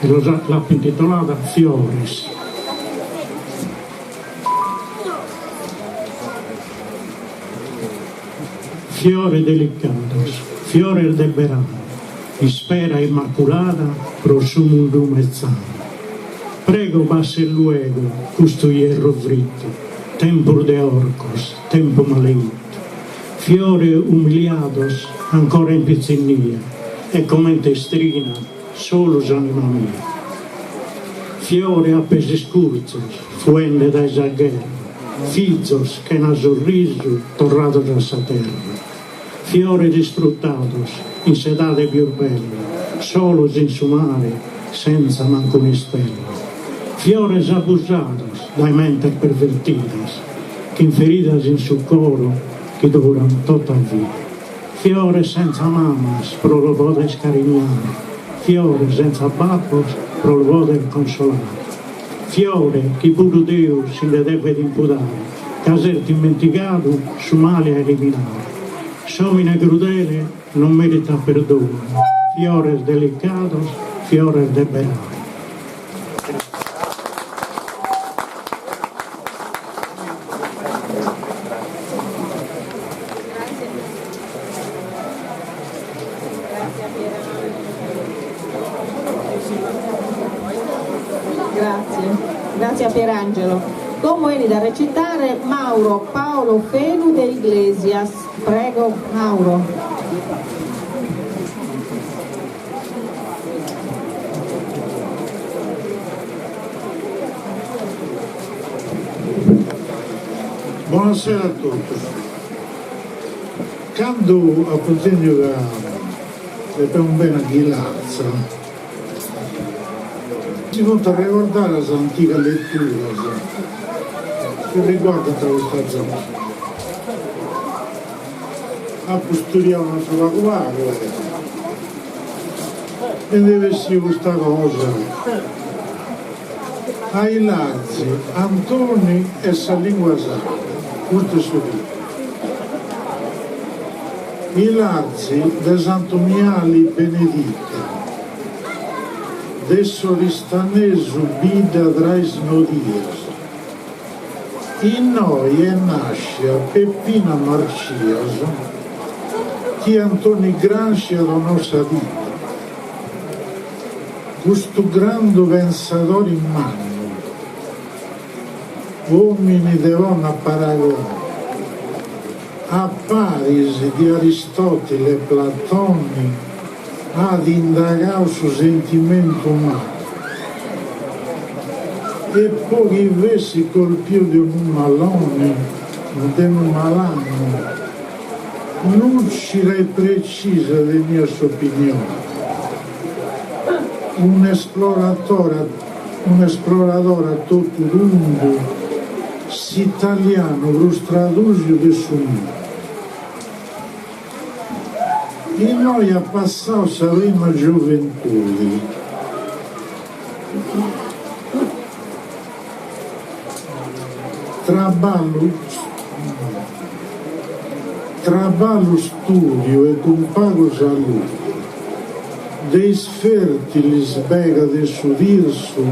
E los l'apo intitolada Fiores. Fiores delicados, fiores de beranu, ispera immaculada pro su mundu metzanu. Prego passet luego custu ierru frittu, tempus de orcos, tempu maleittu. Fiore umiliados ancora in pitzinnia e comente istrina solu s'anima mia. Fiore a pes iscurtzos fuende dae sa gherra, fizos chena sorrisu torrados a sa terra. Fiores isfrutados in s'edade pius bella, solos in su mare sentza mancu un'istella. Fiores abusados dae mentes pervertidas, chin feridas in su coro chi duran tota vida. Fiores sentza mamas pro lo poder carignare, fiore sentza babbos pro lo poder consolare. Fiore chi puru Deus si nde devet impudare, ca s'est immentigadu su male a eliminare. S'omine crudele non meritat perdonu, fiores delicados, fiores de beranu. Grazie, grazie a Pierangelo. Como 'enit a recitare Mauro Paolo Fenu de Iglesias. Prego Mauro. Buonasera a totus. Candu apu intendiu ca depemus benni a Ghilarza, si funt arregordadas antigas leturas chi riguardant custa zona. Apu studiau un atru pagu pagu e mi nd'est bessiu custa cosa. A Ilartzi, Antoni e sa lingua sarda, custu est su titulu. Ilartzi de Santu Miali benedita, de s'Oristanesu bidda tra is nodias. Innoi est nàscia Peppina Marcias chi a Antoni Gramsci at donau sa vida. Custu grandu pensadori mannu, òmini de ponni a paragoni, a paris di Aristòtile e Platoni, at indagau su sentimentu umanu e po chi fessit colpiu de unu maloni, de unu malannu, Lùcida e precisa teniat s'opinione. Un'esploradore a totu tundu, s'italianu prus tradùsiu de su mundu. Innoi at passau sa prima gioventudi. Traballu Traballu stùdiu e cun pagu saludu de is fèrtilis begas de su Tirsu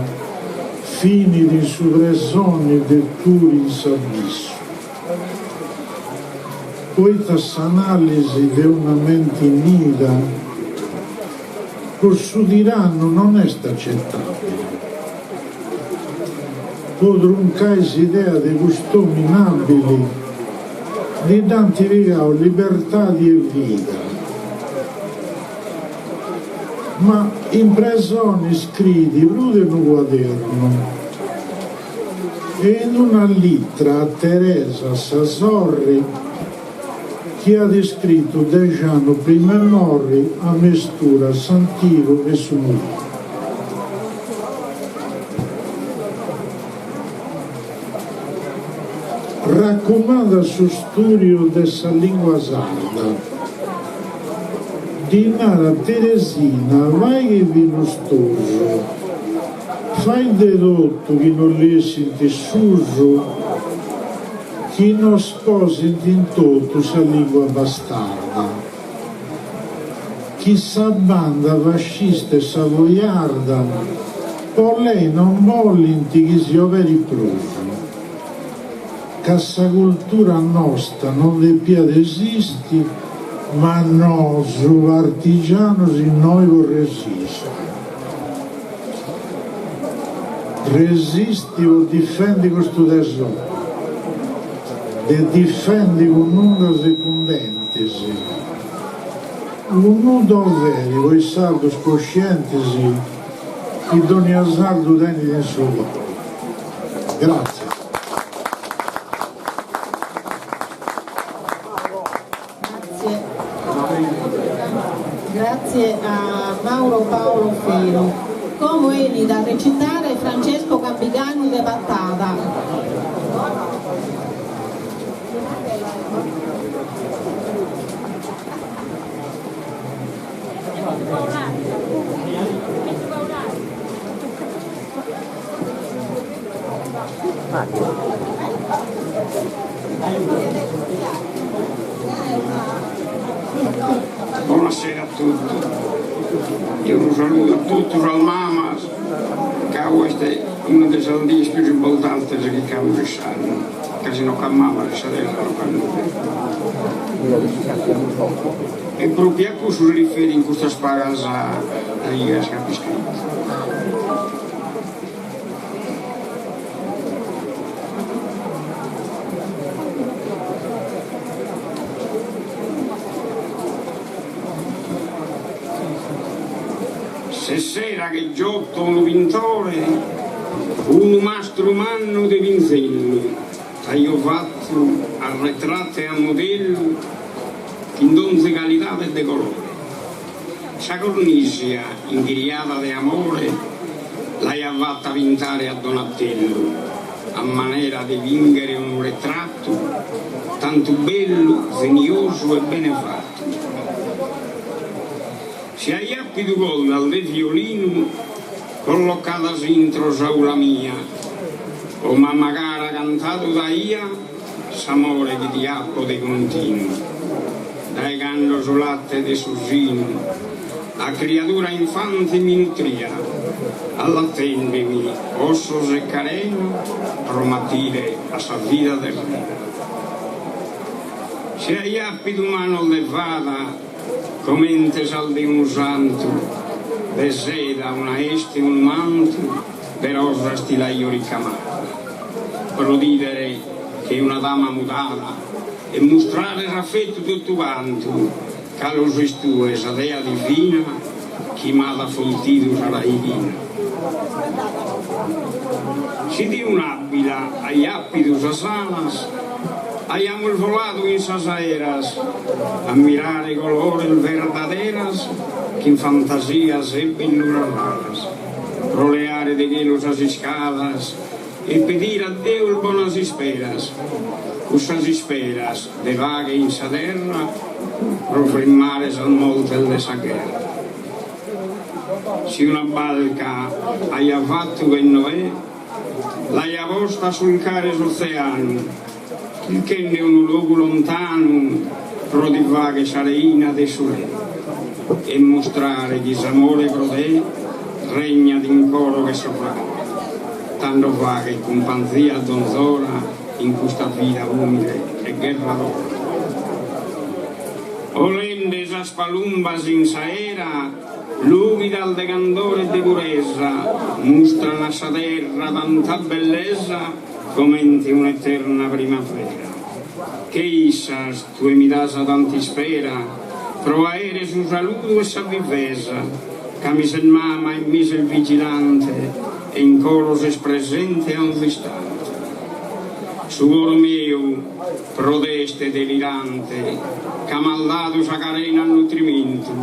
finit in su presoni de Turi in s'abissu. Poita s'anàlisi de una menti nida po su tirannu non est acetàbili. Po truncai s'idea de cust'omini abili ndi dd'ant pigau libertadi e vida. Ma in presoni scriit prus de unu cuadernu e in una litra a Teresa sa sorri chi at iscritu dex'annus prima 'e morri amesturat s'antigu e su modernu. Racumandat su stùdiu de sa lìngua sarda. Ddi narat Teresina fai che fillus tuus, fai de totu chi no lessint susu, chi no sposint in totu sa lìngua bastarda, chi sa banda fascista e savoiarda po lei non bolint chi si oberit prus, ca sa cultura nosta non depiat esisti, ma nosu partigianus innoi po resisti. Resisti po difendi custu tesoru, de difendi cun ungas e cun dentis, unu doveri po is sardus coscientis chi dònnia sardu tenit in su coru. Gràtzias. Grazie a Mauro Paolo Fenu. Como 'enit a recitare Francesco Campiganu de Patada. Bonasera a totu, eo unu saludu a totu sas mamas ca oe est una de sas dies pius importantes chi ch'amus in s'annu, ca si no ch'at mamas in sa terra no ch'at nudda. E propriu a cussu si riferin custas pagas rigas chi apo iscritu. S'essera che Giotto unu pintore, unu mastru mannu de pinzellu, t'aio fattu. fattu a retrattu e a modellu chin donzi calidade de colore. Sa cornisia inghiriada de amore l'aia fatta pintare a Donatellu a manera de finghere unu retrattu tantu bellu, zeniosu e bene fattu. Si aia apidu cordas de violinu collocadas intro s'aula mia, o mama cara cantadu t'aia s'amore chi ti apo de continu, dae cando su latte de su sinu a criadura infante mi nutria, allattendemi ossos e carena pro m'atire a sa vida terrena. Si aia apidu manos de fada Comente sas de unu santu, de seda una 'este e unu mantu, de rosas ti l'aio ricamada, pro t'idere che una dama mudada e mustrare s'afetu totu cantu, ca lu ses tue sa dea divina chi m'at afoltidu sa raighina. Si de un'àbbila aia apidu sas alas, Aiamus voladu in sas aeras a mirare colores verdaderas chin fantasias e belluras raras, pro leare de chelu sas iscalas e pedire a Deus bonas isperas, cussas isperas de paghe in sa terra pro frimmare sas mortes de sa gherra. Si una barca aia fattu che Noè, L'aia posta a sulcare s'otzeanu, chirchende unu logu lontanu pro ti fagher sa reina de su re e mustrare chi s'amore pro te regnat in coro che sovranu. Tando fagher cumpanzia a donz'ora in custa vida umile e gherradora. 'Olende sas palumbas in s'aera Lùghidas de candore e de puresa, mustran a sa terra tanta bellesa comente un'eterna primavera. Che issas tue mi das tant'ispera pro aere su saludu e sa vivesa, ca mi ses mama e mi ses vigilante e in coro ses presente a onzi istante. Su coro meu pro te est delirante ca m'as dadu sa carena a nutrimentu,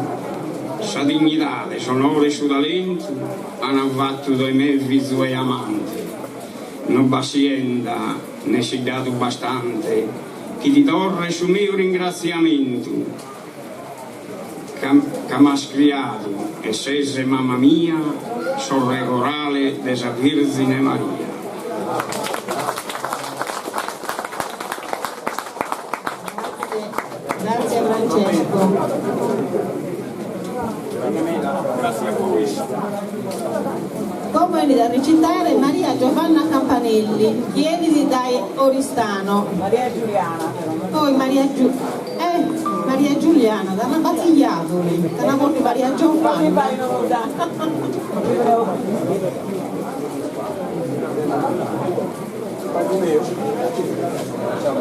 sa dignidade, s'onore e su talentu an fatu de me fizu e amante. No b'at sienda ne siddadu bastante chi ti torret su meu ringratziamentu ca m'as criadu e ses mama mia, sorre corale de sa Vìrzine Maria. Grazie Francesco. Como 'enit a recitare Maria Giovanna Campanelli, chi 'enit dae Oristano. Maria Giuliana però. Poi Maria Giu eh Maria Giuliana, t'ana batijadu, t'ana postu Maria Giovanna.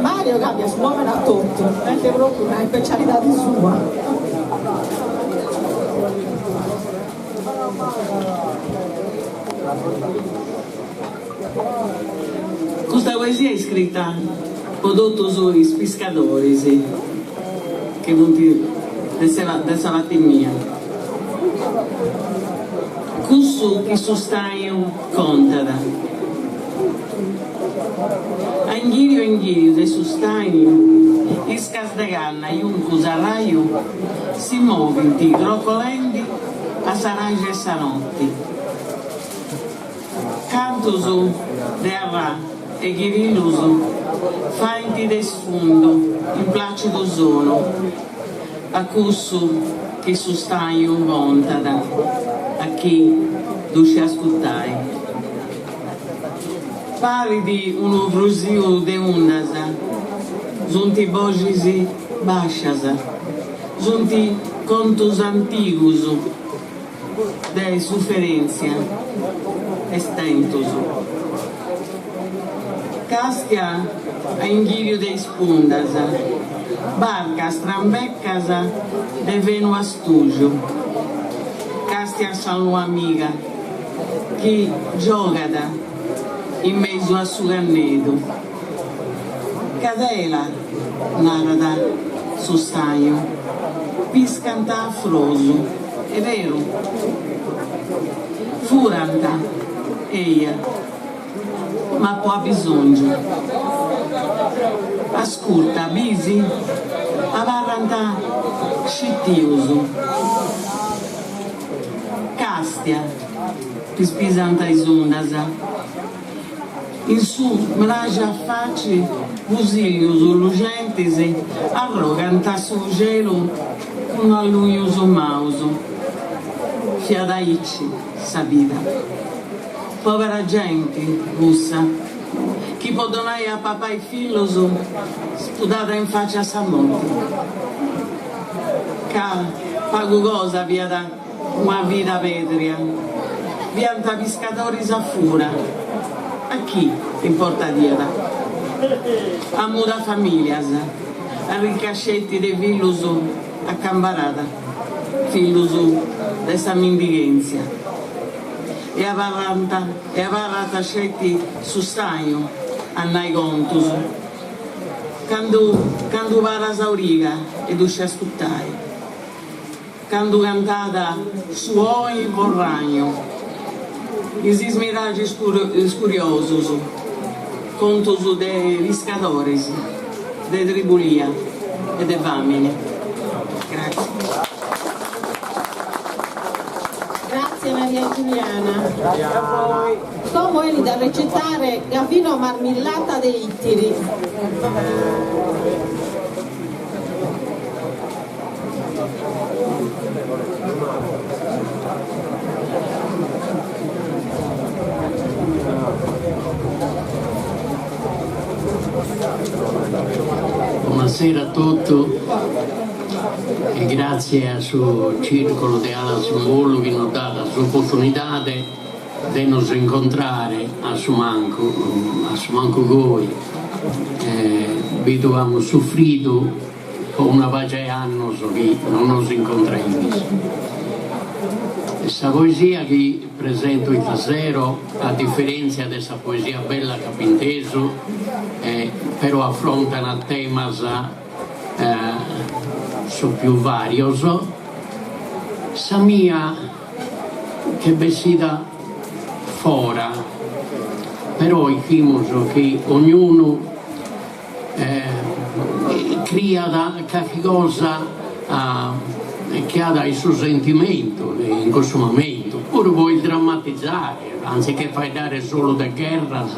Mario càmbiat su nòmene a totu, est pròpiu una ispecialidade sua. Custa poesia est iscrita po totus is piscadoris chi funt de sa parti mia. Cussu chi su staiu contat. A inghiriu a inghiriu de su staiu, iscas de canna, juncus, arraiu si movint crocolendi a sa raja 'e sa noti. Cantus de arrà e ghirillus faint de isfundu in placidu sonu a cussu chi su staiu contat a chi ddu sciit ascurtai. Parit unu frusiu de undas, sunt boxis bascias, sunt contus antigus de suferèntzia e stentus. Càstia a inghìriu de is pundas, barcas strambecas de fenu astuju. Càstia sa lua amiga chi giogat in mesu a su cannedu. Cadela, narat su staju, piscant a frosu, est beru? Furant, eia, ma po abisòngiu. Ascurta, bisi? Abarrant scitius. Càstia, pispisant is undas. In su mraxi a faci busìllius luxentis arrogant su celu cun allujus maus. Fiat aici sa vida. Pobera genti, cussa, chi po donai a papai fillus spudàt in faci a sa morti. Ca pagu cosa fiat una vida pedria. Fiant piscadoris a fura. A chi importadiat? A muda familias, arricas sceti de fillus a cambarada, fillus de sa mindighèntzia. E abarrant e abarrat sceti su staju a nai contus, candu candu paras origa e ddu scias ascurtai. Candu cantat su 'oi forragnu in is miraxis scuriosus, contus de piscadoris, de tribulia e de fàmini. Gratzias. Grazie Maria Giuliana. Como 'enit a recitare Gavino Marmillata de Ittiri. Bonasera a totu e gratzie a su Circolo de Alas in Bolu chi nos dat s'oportunidade de nos incontrare a su mancu a su mancu goi bidu amus sufridu po una paja 'e annos chi non nos incontraimis. Sa poesia chi presento istasero, a diferentzia de sa poesia bella chi apo intesu, però afrontan temas su pius varios, sa mia ch'est bessida fora, però ischimus chi ognunu criat carchi cosa chi at in su sentimentu in cussu momentu, puru po isdrammatizare, anziché faeddare solu de gherras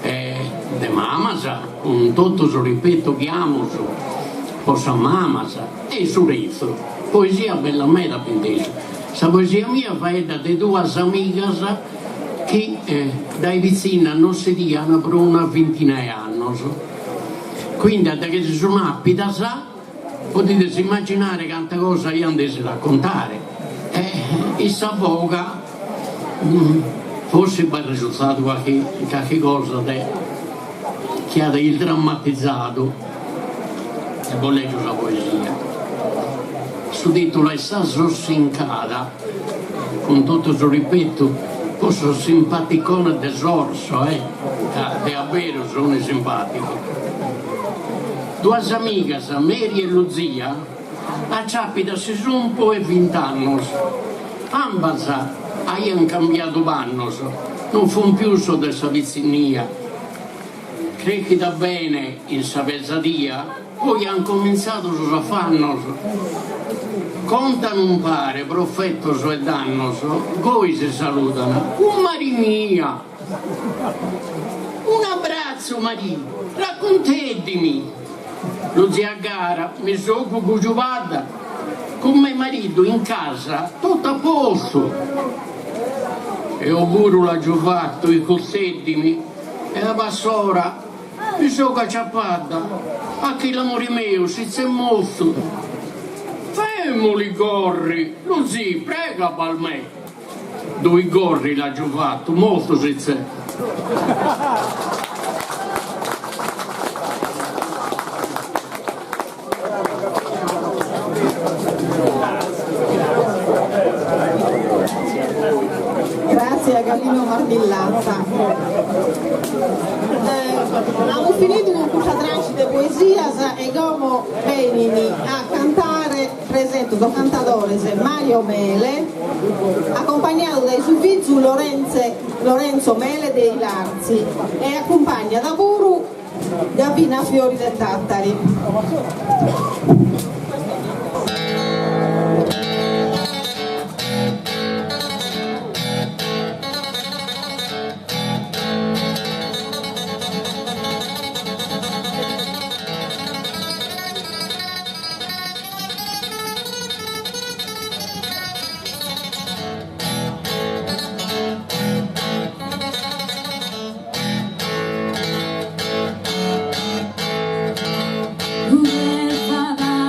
e de mamas, cun totu su ripetu chi amus po sas mamas e su restu. Poesia bella meda apo intesu. Sa poesia mia faeddat de duas amigas chi dae pitzinnas non si 'idian pro una vintina 'e annos. Quindi a da chi si sun apidas podides immaginare canta cosa aian de si raccontare e in sa foga forsis b'at resultadu carchi carchi cosa de chi at isdrammatizadu e bos leggio sa poesia. Su titulu est Sa Sossincada. Cun totu su ripetu po sos simpaticones de Sorso, eh, ca de aberu sun simpaticos. Duas amigas, Mary e Luzia, aciapidas si sun po 'e vint'annos. Ambas aian cambiadu pannos, non fun pius sos de sa pitzinnia. Crechida bene in sa pesadia, poi an comintzadu sos afannos. Contan umpare profetos e dannos, goi si saludan, Cummari mia! Un'abbratzu, Marì, racconteddimi! Luzia cara, mi so cugugiubada cun me maridu in casa totu a postu. Eo puru l'aggio fatu, icusteddimi! E a passora mi so caciapada a chi l'amori meu si tz'est mossu. Femuli gorri, Luzì, prega pal me. Dui gorri l'aggio fatu, mossu si tz'est. Grazie a Gavino Marmillata. Amus finidu cun custa tranche de poesias e como benin a cantare, presento sos cantadores Mario Mele, accompagnadu dae su fizu Lorenzo Mele de Ilartzi e accumpagnat puru Gavina Fiori de Tàtari. Lughe fadada.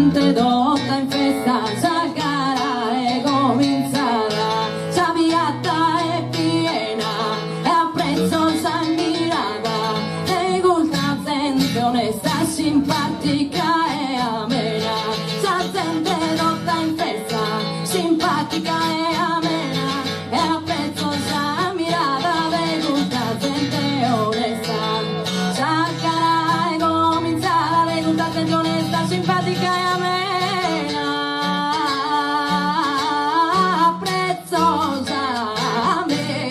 zente tota in festa sa gara est comintzada sa piatta est piena e apprezzo sa mirada de custa zente onesta simpatica e amena sa zente tota in festa simpatica e amena e apprezzo sa mirada de custa zente onesta sa gara est comintzada de custa zente onesta simpatica e amena apprezzo sa mirada.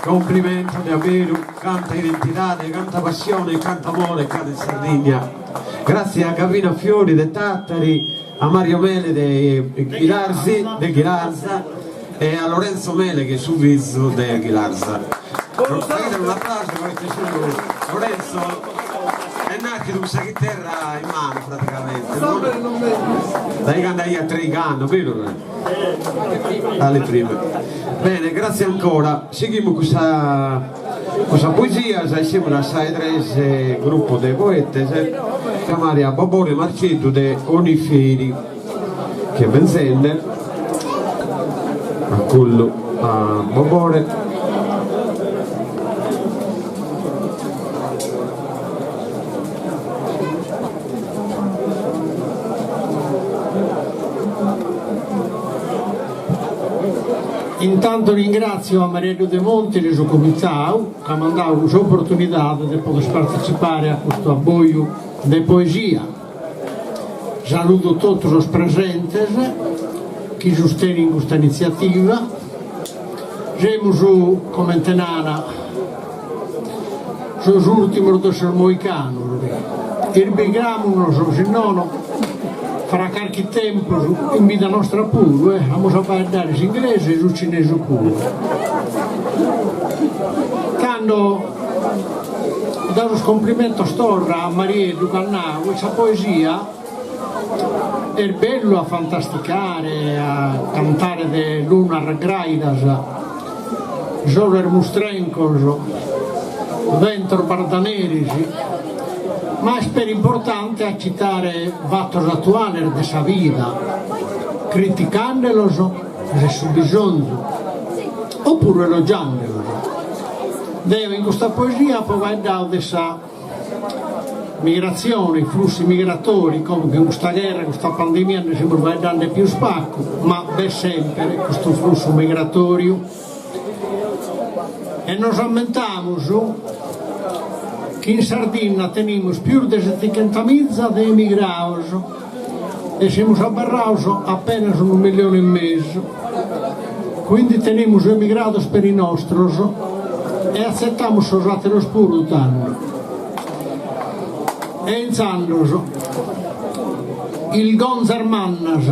Complimentos de aberu, canta identidade, canta passione, canta amore ch'at in Sardigna. Gratzias a Gavino Fiori de Tàtari, a Mario Mele de Ghilarzi, de Ghilarza e a Lorenzo Mele chi est su fizu de Ghilarza. Faghides un'aplausu poite su Lorenzo est nàschidu cun sa chiterra in manu praticamente, no? Dae cando aiat treigh'annos, beru? Alle prime. Bene, grazie ancora. Sighimus cun sa cun sa poesias e semus a sa 'e tres grupos de poetes, chiamare a Bobore Marceddu de Oniferi, chi est benzende, acullu a Bobore. Intantu ringrazio a Marieddu Demontis e su comitau ca m'ant dau s'oportunidade de poder partecipare a custu abboju de poesia. Saludo totu sos presentes chi sustenin custa initziativa. Semus, comente nana, sos ùrtimos de sos moicanos, irbigramunos, si nono, fra carchi tempus, in bida nostra puru, eh, amus a faeddare s'inglesu e su cinesu puru. Tando dao sos cumplimentos torra a Marieddu ca at nau sa poesia est bellu a fantasticare, a cantare de lunas graidas, soles mustrencos, bentos bardaneris, ma est peri importante a citare fatos atuales de sa vida, criticandelos si est su bisonzu, opuru elogiandelos. Deo in custa poesia apo faeddadu de sa Migratzione, flussi migratori, como cun custa gherra, custa pandemia nde semus faeddende pius pagu, ma b'est semper custu flussu migratoriu. E nos ammentamus chi in Sardinna tenimus pius de setichentomiza de emigrados e semus abarrados apenas unu millione e mesu, quindi tenimus emigrados peri nostros e atzetamus sos àteros puru tando. E intzandus 'irgonzas mannas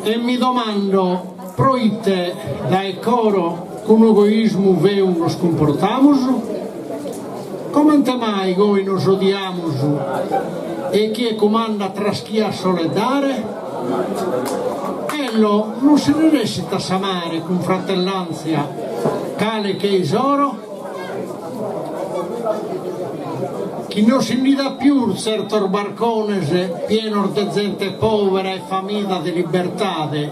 e mi domando proite dae coro cun egoismu feu nos cumportamus? Comente mai goi nos odiamus e chie cumandat traschia solet dare? Ello non si resessit a s'amare cun fratellantzia? Cale che-i s'oro? Chi no si nd'idat pius tzertos barcones pienos de zente povera e famida de libertade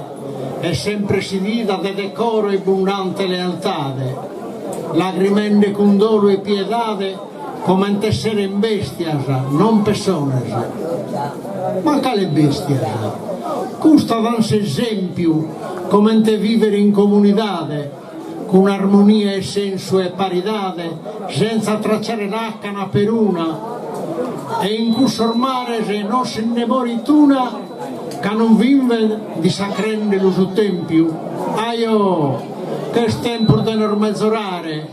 e sempre sidida de decoro e bundante lealtade, lagrimende cun dolu e piedade comente esseren bestias, non pessones. Ma cale bestias? Custa dan s'esempiu comente vivere in comunidade, cun armonia e sensu 'e paridade, senza tracciare lacana peruna, e in cussos mares no si nde morit una ca non viven dissacrendelu su tempiu. Ajò, ch'est tempus de nos mezorare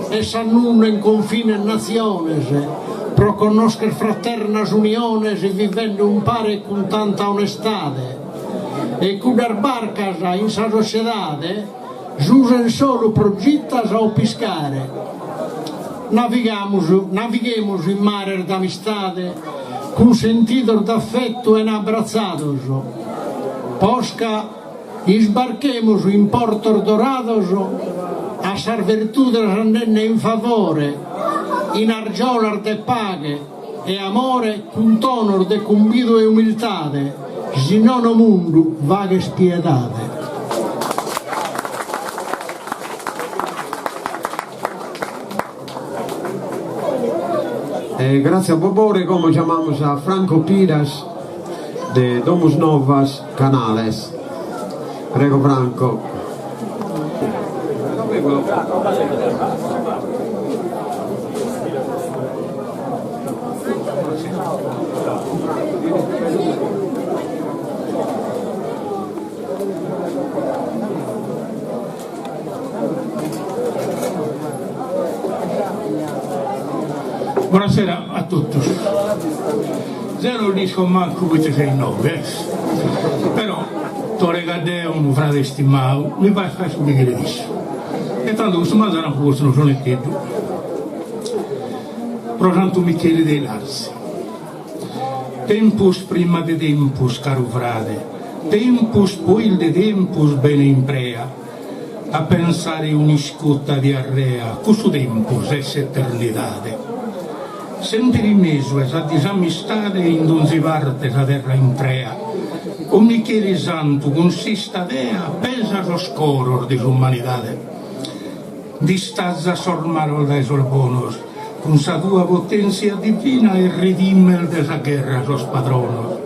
e s'annunnen confines natziones pro connoscher fraternas uniones vivende umpare cun tanta onestade e cuddas barcas in sa sociedade s'usen solu pro gitas o piscare. Navigamus, navighemus in mares d'amistade cun sentidos d'affettu 'en'abbratzados, posca isbarchemus in portos dorados a sas virtudes andende in favore, in argiolas de paghe e amore cun tonos de cumbidu e umiltade, si nono mundu faghes piedade. E gratzias a Bobore, como giamamus a Franco Piras de Domusnovas Canales. Prego Franco. Buonasera a totus. Zeo no dd'isco mancu poite seu innoghe, però Tore Caddeo, unu frade istimau, mi fait fai su chi cheret issu. E tando custu manzanu apo postu unu soneteddu pro Santu Micheli de Ilartzi. Tempus prima de tempus, caru frade, tempus pois de tempus bene imprea, a pensare un'iscuta ti arrea, cussu tempus est s'eternidade. Semper in mesu 'e sa disamistade in donzi parte sa terra intrea, o Micheli Santu cun s'istadea pesa sos coros de s'umanidade. Distaza sos malos dae sos bonos cun sa tua potèntzia divina e redimes de sa gherra sos padronos.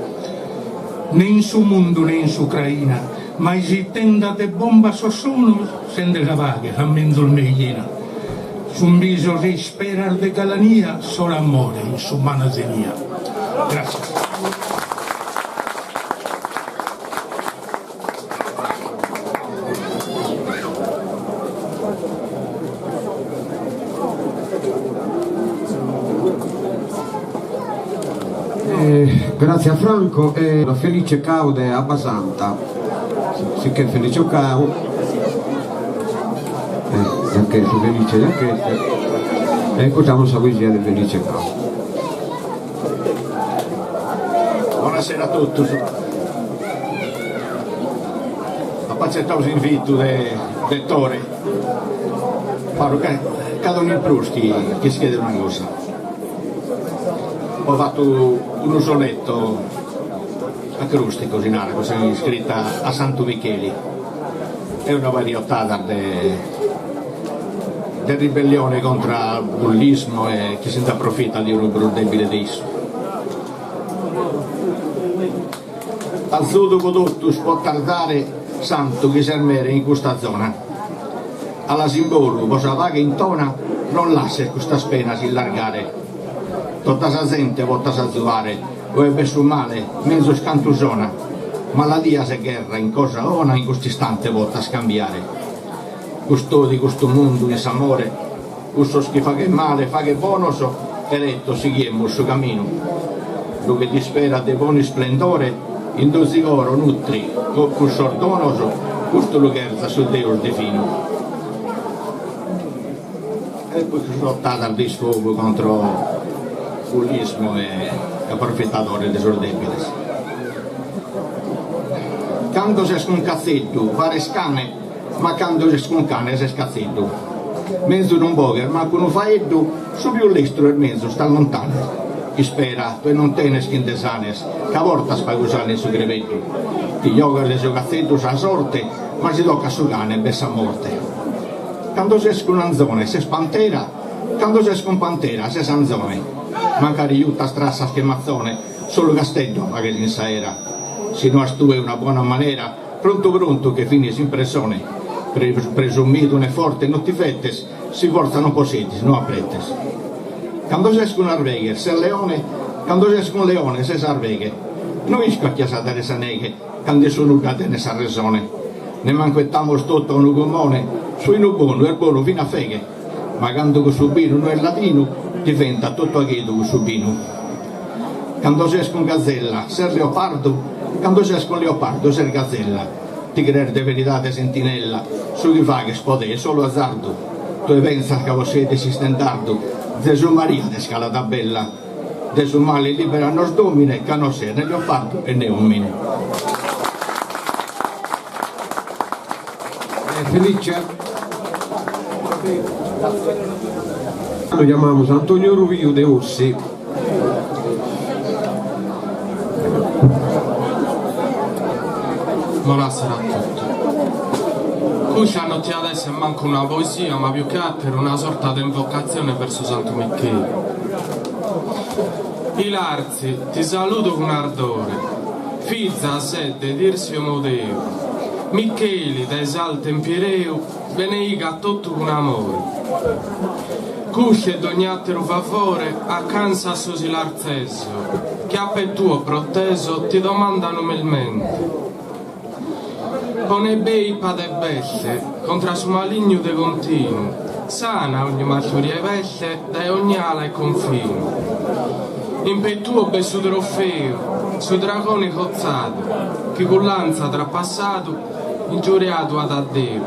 Ne in su mundu ne in s'Ucraina mai si tendat de bombas sos sonos sende sa paghe sa menzus meighina. Sun bisos e isperas de galania sol'amore in s'umana zenia. Gràtzias. Grazie a Franco e a Felice Cau de Abbasanta, sicché Felice Cau, eh, su Felice già ch'est, e ascurtamus sa poesia de Felice Cau. Buonasera a totus. Apo acetau s'invitu de de Tore, paru ca cada unu in prus chi chi scriet una cosa. Apo fatu unu sonetto acrustico, si narat, cussa iscrita a Santu Micheli, est una paria 'e otadas de de ribellione contra al bullismo e chi si nd'aprofitat de unu prus debile de issu. Azudu po totus po tardare Santu chi ses mere in custa zona. Alas in bolu po sa paghe intona non lasses custas penas illargare. Tota sa zente potas azuare ue b'est su male menzus cantu sona. Maladias e gherra in cosa 'ona in cust'istante potas cambiare. Custodi custu mundu in s'amore Cussos chi faghen male faghe bonos, erettos sighiemus su caminu. Lughe d'ispera de bonu isplendore, in donzi coro nutri cussos donos, custu lu cherzat su Deus divinu. E poi custas otadas de isfogu contro bullismo e aprofitadores de sos debiles. Cando ses cun Casteddu pares cane. Ma cando ses cun cane ses catzeddu. Menzus non boghes mancu unu faeddu, su pius lestru est menzus t'allontanes. Ispera, tue non tenes chi nde sanes, ca portas pagu sale in su crebeddu. Ti giogas de su catzeddu sa sorte, ma si toccat su cane b'est sa morte. Cando ses cun anzone ses pantera, cando ses cun pantera ses anzone. Mancari juttas trassas che matzone, solu casteddu faghes in s'aera. Si no as tue una bona manera, Prontu prontu che finis in presone, presumidu ne forte no ti fetes, si fortza non possedis no apretes. Cando ses cun arveghe ses leone, cando ses cun leone ses arveghe. No isco a chie as a dare sa neghe cando 'e su nudda tenes sa resone. Nemmancu 'etamos totu a unu cumone, su 'inu bonu est bonu fin'a feghe, ma cando cussu binu no est ladinu diventat totu aghedu cussu binu. Cando ses cun gazella ses leopardu, cando ses cun leopardu ses gazella, ti crees de veridade sentinella, su chi faghes po te est solu azardu, tue pensas ca possedis s'istendardu, Zesu Maria t'est calada bella, de su male libera nos Domine ca no ses ne leopardu e ne omine. Felice. Lu chiamamus Antonio Ruiu de Ossi. Bonasera a totu. Custa no tiat esser mancu una poesia ma più che atteru una sorta de invocatzione verso Santu Micheli. Ilartzi, ti saludo cun ardore, fiza ses de Tirsi Omodeu, Micheli dae s'altu Empireu beneigat totu cun amore. Custu e dogn'atteru favore accansa a sos ilartzesos, chi a pe tuo protesos ti domandan umilmente. Pone bei ipa de belle contra su malignu de continu, sana ogni maltoria 'e pelle dae ogni ala e confinu. In pe tuo b'est su trofeu, su dragone cotzadu, chi cun lantza trapassadu ingiuriadu at a Deu.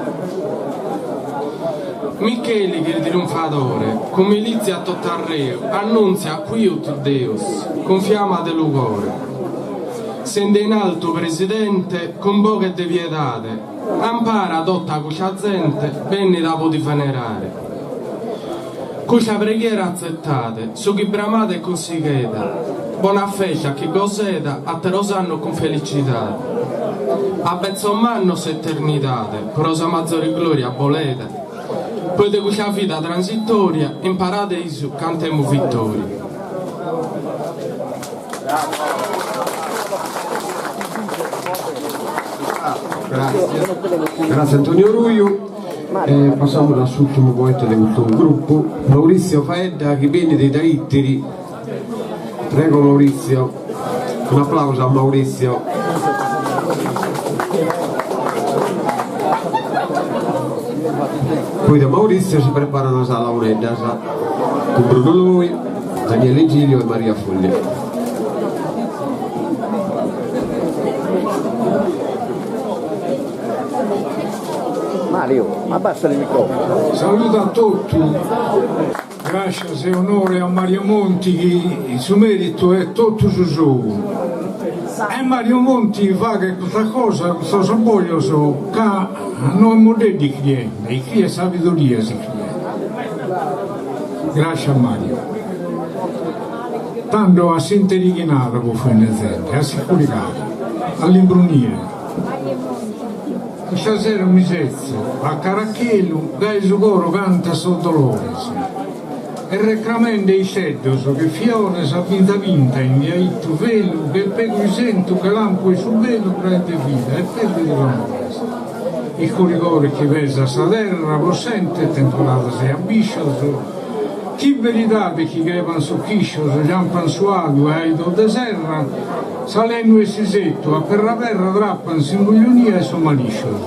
Micheli ch'est triunfadore, cun milizia tot'arreu, annunzia quiut Deus, cun fiama de lugore. Sende in altu presidente, cun boghe de piedade, ampara tota custa zente bennida po ti venerare. Custa preghiera atzettade, su chi bramade cunsighede, bona festa chi gosede ateros annos cun felicidade. A betzos mannos s'eternidade, pro sa mazore gloria bolede, poi de custa vida transitoria in paradisu cantemus vittoria. Grazie. Grazie Antonio Ruiu. E passamus a s'ùrtimu poeta de custu grupu, Maurizio Faedda, chi benit dae Ittiri. Prego Maurizio. Un'aplausu a Maurizio. Poi de Maurizio si preparan sas launeddas cun Bruno Loi, Daniele Gilio e Maria Foglia. Mario, ma abbassa il microfono. Saludo a totu, grascias e onore a Mario Monti chi su meritu est totu su sou. E Mario Monti faghet custa cosa, custos abboglios, ca no est moddeddu iscriende, iscriet sabidoria s'iscriet. Grascias Mario. Tando a s'interighinada po fui nezende, a s'iscurigada, a l'imbrunire. Custa sero mi setzo a cara a chelu, gai su coro cantat sos dolores e recramende isteddos che fiores a binza pinta in biaittu velu che pegu isentu che lampu 'e su belu craes de vida e perdidos amores. Iscurigore chi pesat sa terra possente temporadas e abbiscios chi veridade chi creban sos chiscios giampan su 'adu e aidos de serra S'alenu 'e s'isettu a perra perra trappan s'imbuglionia 'e sos maliscios.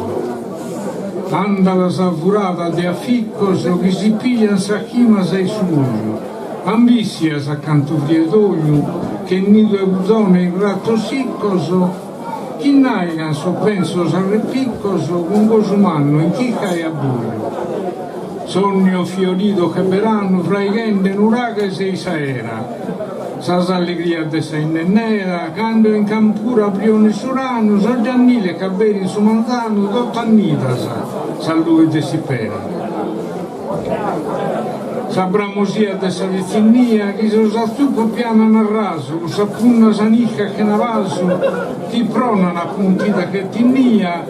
Andalas furadas de afficcos chi si pijan sas chimas e su muju, ambissias a cantu friet oju che nidu 'e puzone in ratos siccos chi naigan sos pensos a repiccos cun gosu mannu in chirca 'e abbuju. Sonnios fioridos che beranu fraighende nuraghes in s'aera. Sas allegrias de sa 'innennera, cando in campura prionit su ranu, sos gianniles ch'abberin su manzanu, tot'annidas sas lughes de s'ipera. Sa bramosia de sa pitzinnia chi sos atzupos pianan a rasu, cun sa punna sanica chena pasu chi pronan apuntida che tinnia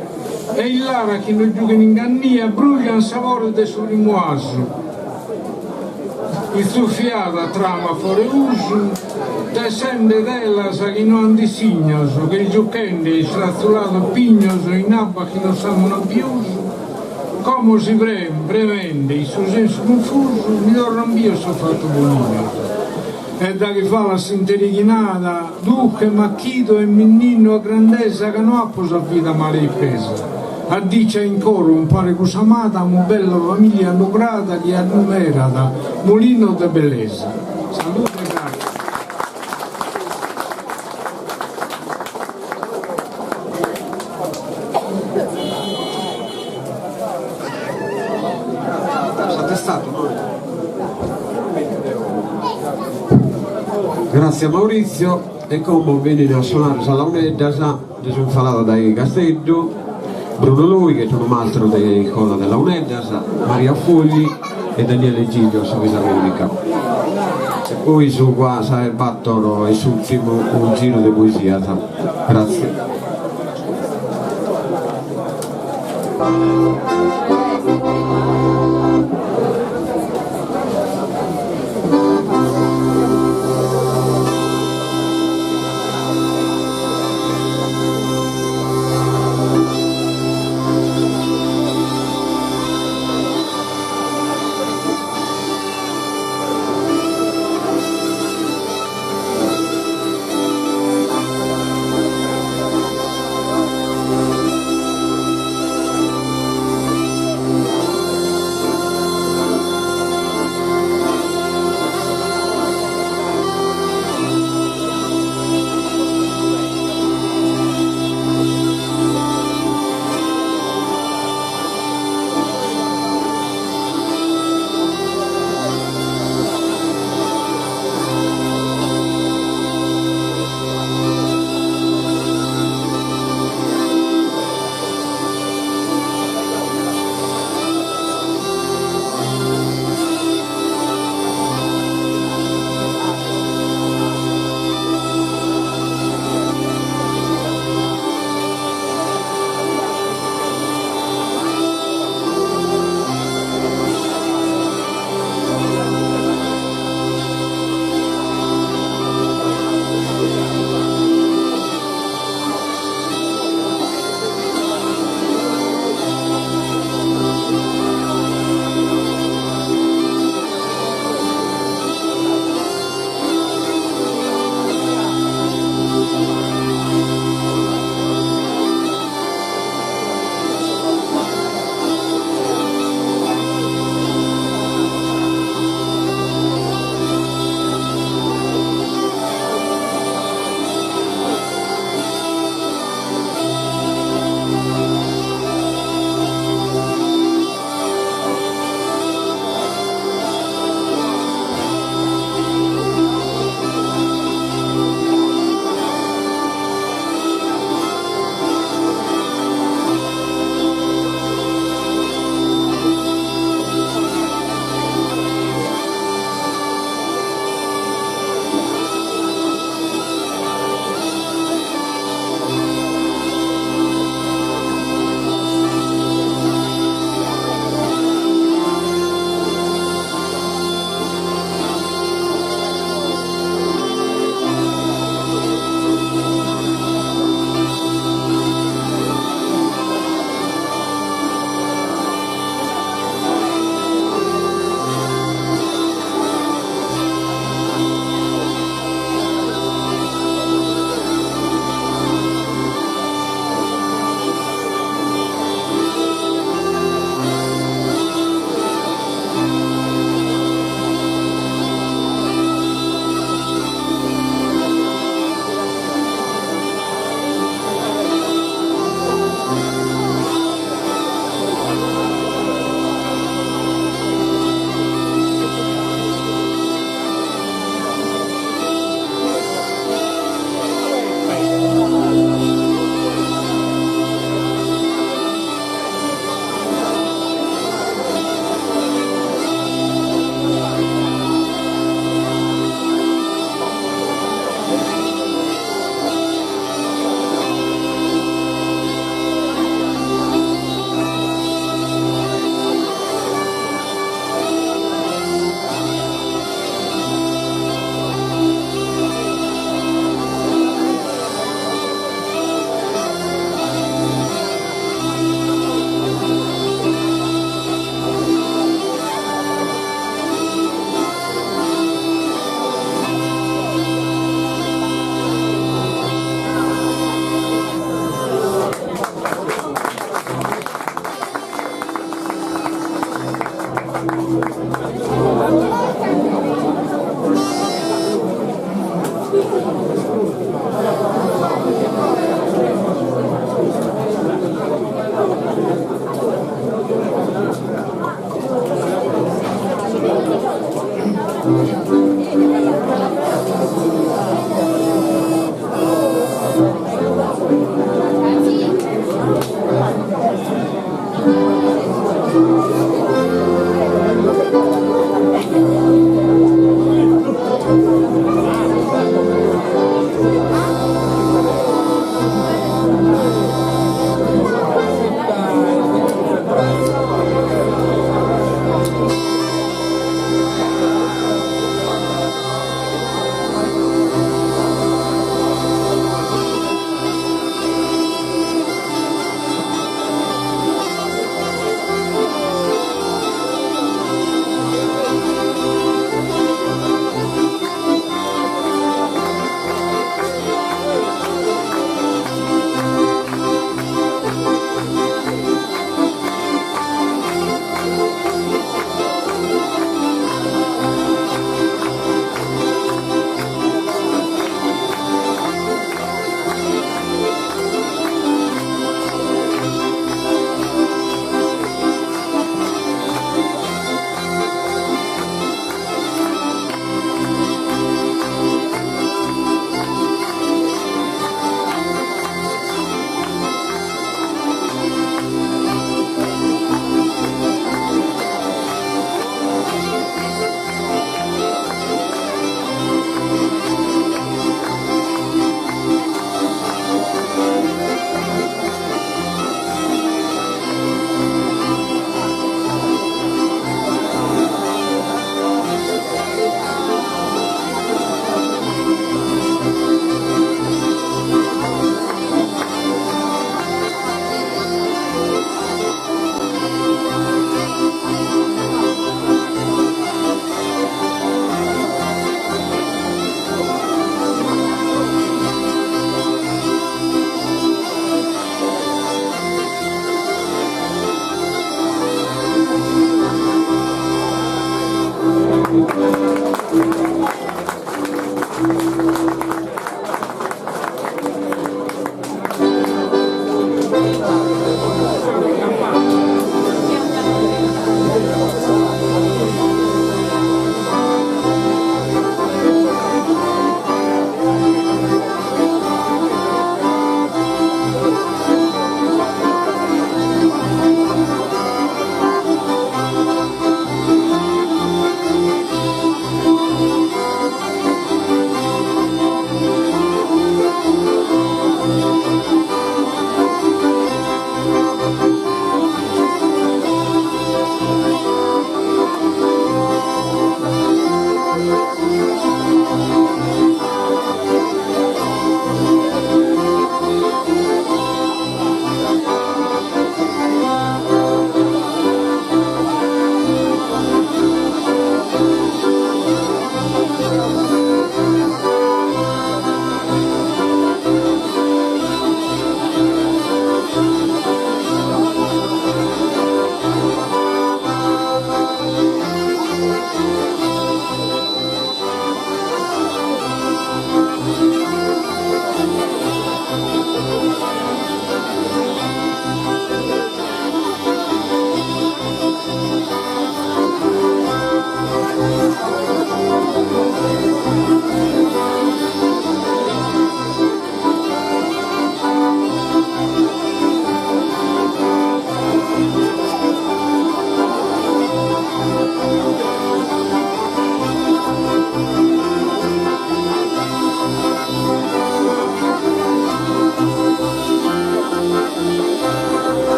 e in laras chi no giughen ingannia brujan sabores de su primu 'asu. Itzufiada trama fora 'e usu, tessende telas chi no an dissignos, che isgiuchende istratzulados pignos in abba chi non samunan pius, como si bremende in su sensu cunfusu mi torran bios sos fatos bonignos. E daghi falat s'interighinada, duche m'achido e mi ninno a grandesa ca no apo sa vida mala ipesa. A dicia in coro umpare cun s'amada amus bella familia lograda chi annumerat mulinos de bellesa. Salude e gràtzias. Gràtzias Maurizio e como benint a sonare sas launeddas nde sunt faladas dae Casteddu Bruno Loi chi est unu mastru de iscola de launeddas, Maria Fogli e Daniele Giglio a sa fisarmonica. E poi su sa 'e bator e s'ùrtimu unu giru de poesias. Gràtzias.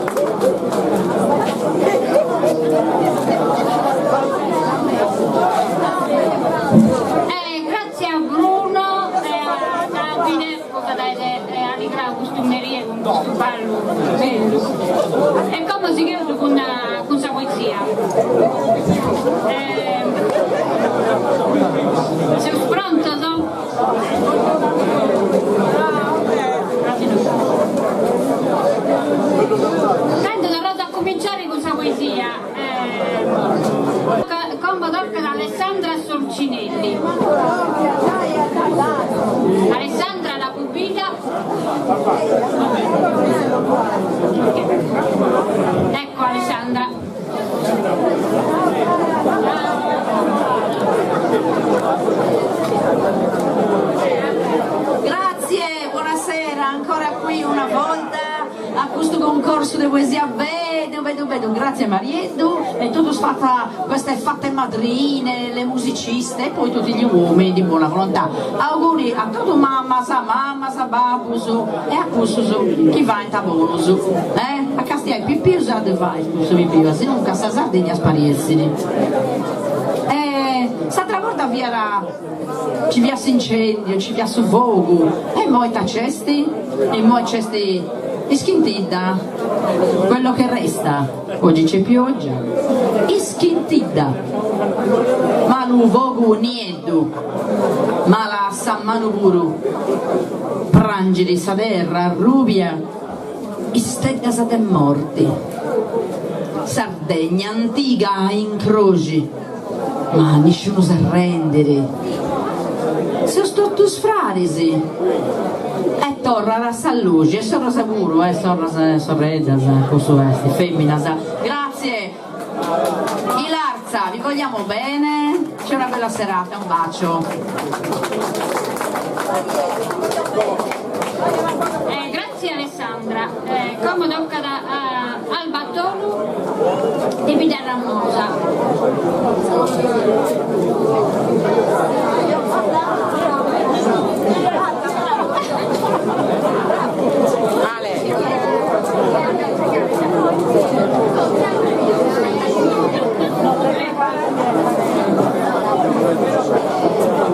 E gratzie a Bruno e a Davide po dd'aere alligrau custu merie cun custu ballu bellu. E como sigheus cun cun sa poesia. Seus prontos? Tando torraus a cuminciare cun sa poesia. Como tocat a Alessandra Sorcinelli. Alessandra l'apo bida. Ecco Alessandra. Grazie, buonasera, ancora qui una volta a custu concorsu de poesia bellu bellu bellu, grazie Marieddu e totus fata queste fate madrine, le musiciste e poi tutti gli uomini di buona volontà. Auguri a totus mamas, mamas, babbus e a cussus chi faint a bonus, eh? A castiai pipius a ddu fai cussu pipiu, asinuncas sa Sardigna spariessit. E s'atra borta fiat, ci fiat s'incendiu, ci fiat su fogu, e immoi ita nc'est? Immoi nc'est ischintidda, quello che resta, oggi c'è pioggia, ischintidda, malu fogu nieddu, mala sa manu puru, prangit sa terra arrubia, Isteddas de morti. Sardegna antiga in croxi. Ma nisciunu s'arrendit. Seus totus fradis. E torrat sa luxi. E sorras puru, eh, sorras e sorreddas, cussu est, feminas. Grazie. Ilartza, vi vogliamo bene. C'è una bella serata, un bacio. Eh, grazie Alessandra. Eh, como tocat a Alba Tolu de Biddarramosa.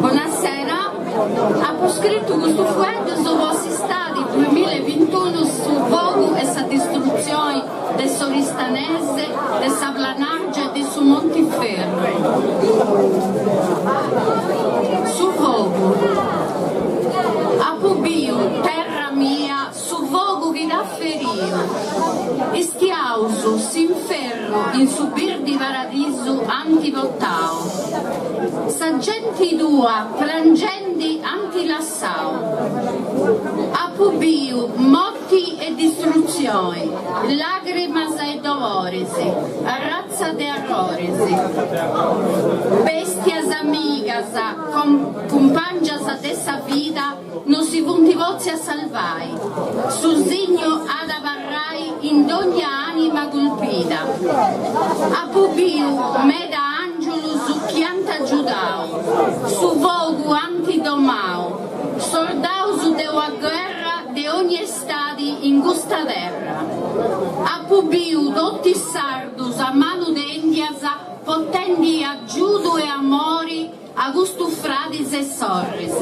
Bonasera, apo scritu custus fueddus po s'istadi duemilaebintunu su fogu e sa distrutzioni de s'Oristanese, de sa Planargia e de su Montiferru. Su fogu. Apu biu, terra mia, Su fogu chi t'at feriu. Istiaus s'inferru in su birdi paradisu anti portau. Sa genti tua prangendi anti lassau. Apu biu morti e distrutzioni, lagrimas e doloris, arratza de arroris. Bestias amigas, cumpangias de sa vida, No si funt potzias salvai. Su signu at abarrai in dogna anima culpida. Apu biu meda angiulus chi ant agiudau, su fogu ant domau, sordaus de una guerra de ogni estadi in custa terra. Apu biu totu is sardus a manu tendias portendi agiudu e amori A custus fradis e sorris,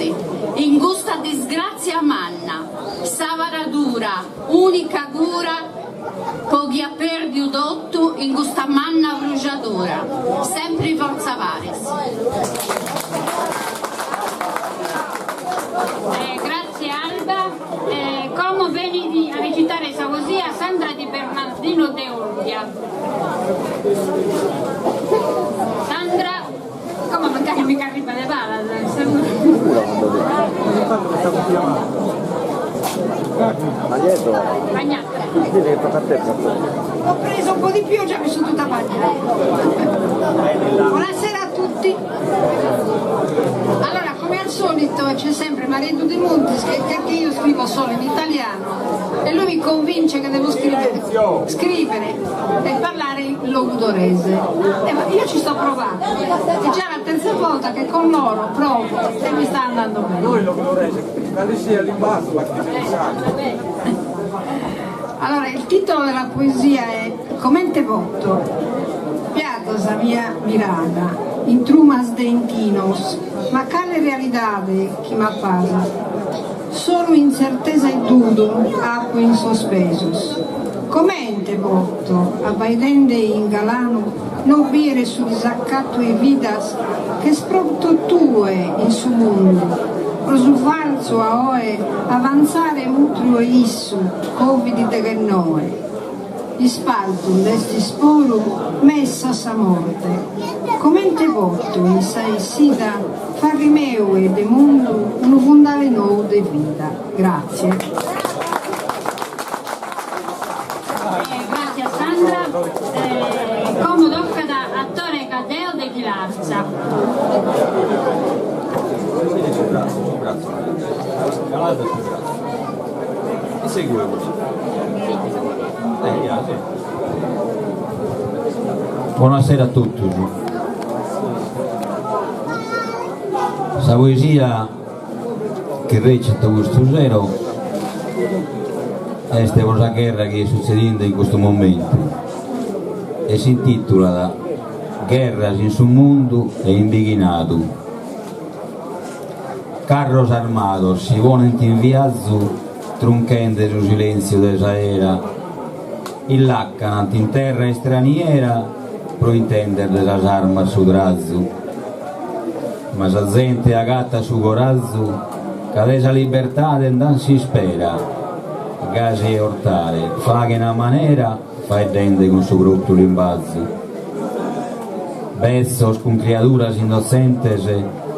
in custa disgràtzia manna, sa paradura, ùnica cura po chi at pèrdiu totu in custa manna bruxadura. Sempri fortza paris. Grazie Alba. Como benit a recitare sa poesia Sandra Di Bernardino de Olbia. Sandra. Como mancari mi ch'arribat de palas. Bagnata. Ho preso un po' di pioggia, mi sono tutta bagnata. Buonasera a tutti. Allora, come al solito c'è sempre Marieddu Demontis che, che io scrivo solo in italiano e lui mi convince che devo scrivere, scrivere e parlare in logudorese. Eh, ma io ci sto provando. È già la terza volta che con loro provo e mi sta andando bene. Noi logudorese, cale sia limbazu la chi ti. Allora, il titolo della poesia è Comente poto Piato sa mia mirada in trumas de intinos, ma cale realidade chi m'apagat? Solu intzertesa e dudu apo in sos pesos. Comente poto, abbaidende in galanu, no bìere su disacatu 'e vidas ch'est pro totue in su mundu, pro su fartzu a oe avantzare mutriu 'e issu, Covid deghennoe. Ispaltu nd'est isporu, messat sa morte. Comente poto in sa 'essida fagher meu e de mundu unu fundale nou de vida. Grazie. Gràtzias Sandra. Como tocat a Tore Caddeo de Ghilarza. Bonasera a totus. Sa poesia chi recito custu sero est pro sa gherra chi est sutzedinde in custu momentu e s'intitulat Gherras in su mundu e in bighinadu. Carros armados si ponent in viazu trunchende su silentziu de s'aera, illaccanant in terra istraniera pro intender de sas armas su trazu. Ma sa zente agatat su corazu ca de sa libertade nd'an s'ispera, gasi 'e 'ortare faghen a manera faeddende cun su propriu limbazu. Betzos cun criaduras innotzentes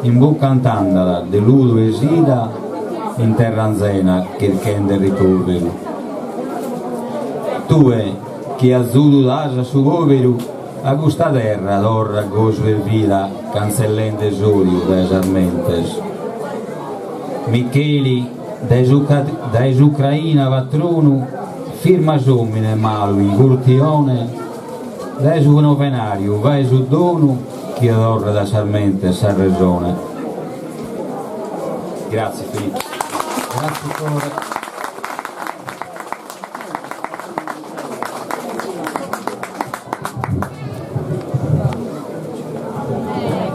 imbucant andalas de ludu e sida in terra anzena chirchende ricoveru. Tue chi azudu das a su poveru a custa terra torra gosu e vida cantzellende s'odiu dae sas mentes. Micheli dae s'Ucraina patronu firma s'omine malu in Gurtione dae su novenariu fae su donu chi torret a sas mentes sa resone. Grazie Filippo. Grazie Tore.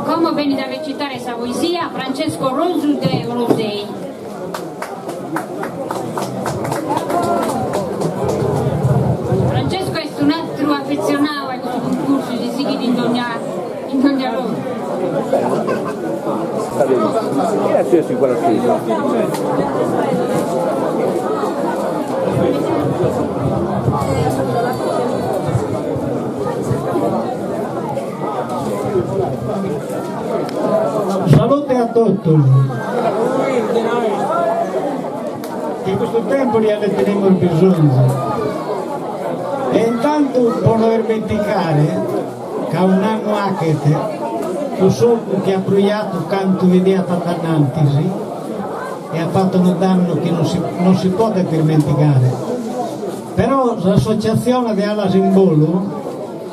Como benit a recitare sa poesia Francesco Rosu de Orosei. Francesco est un'atru afetzionau a custu cuncursu, si sighit in dogna in dogna logu. Salute a totus. In custu tempus ja nde tenimus bisonzu. E intantu pro no irmenticare ca un'annu 'achet cuss'ogu chi at brujatu cantu vidiat addannantis e at fatu unu dannu chi non si non si podet irmenticare. Però s'associatzione de Alas in Bolu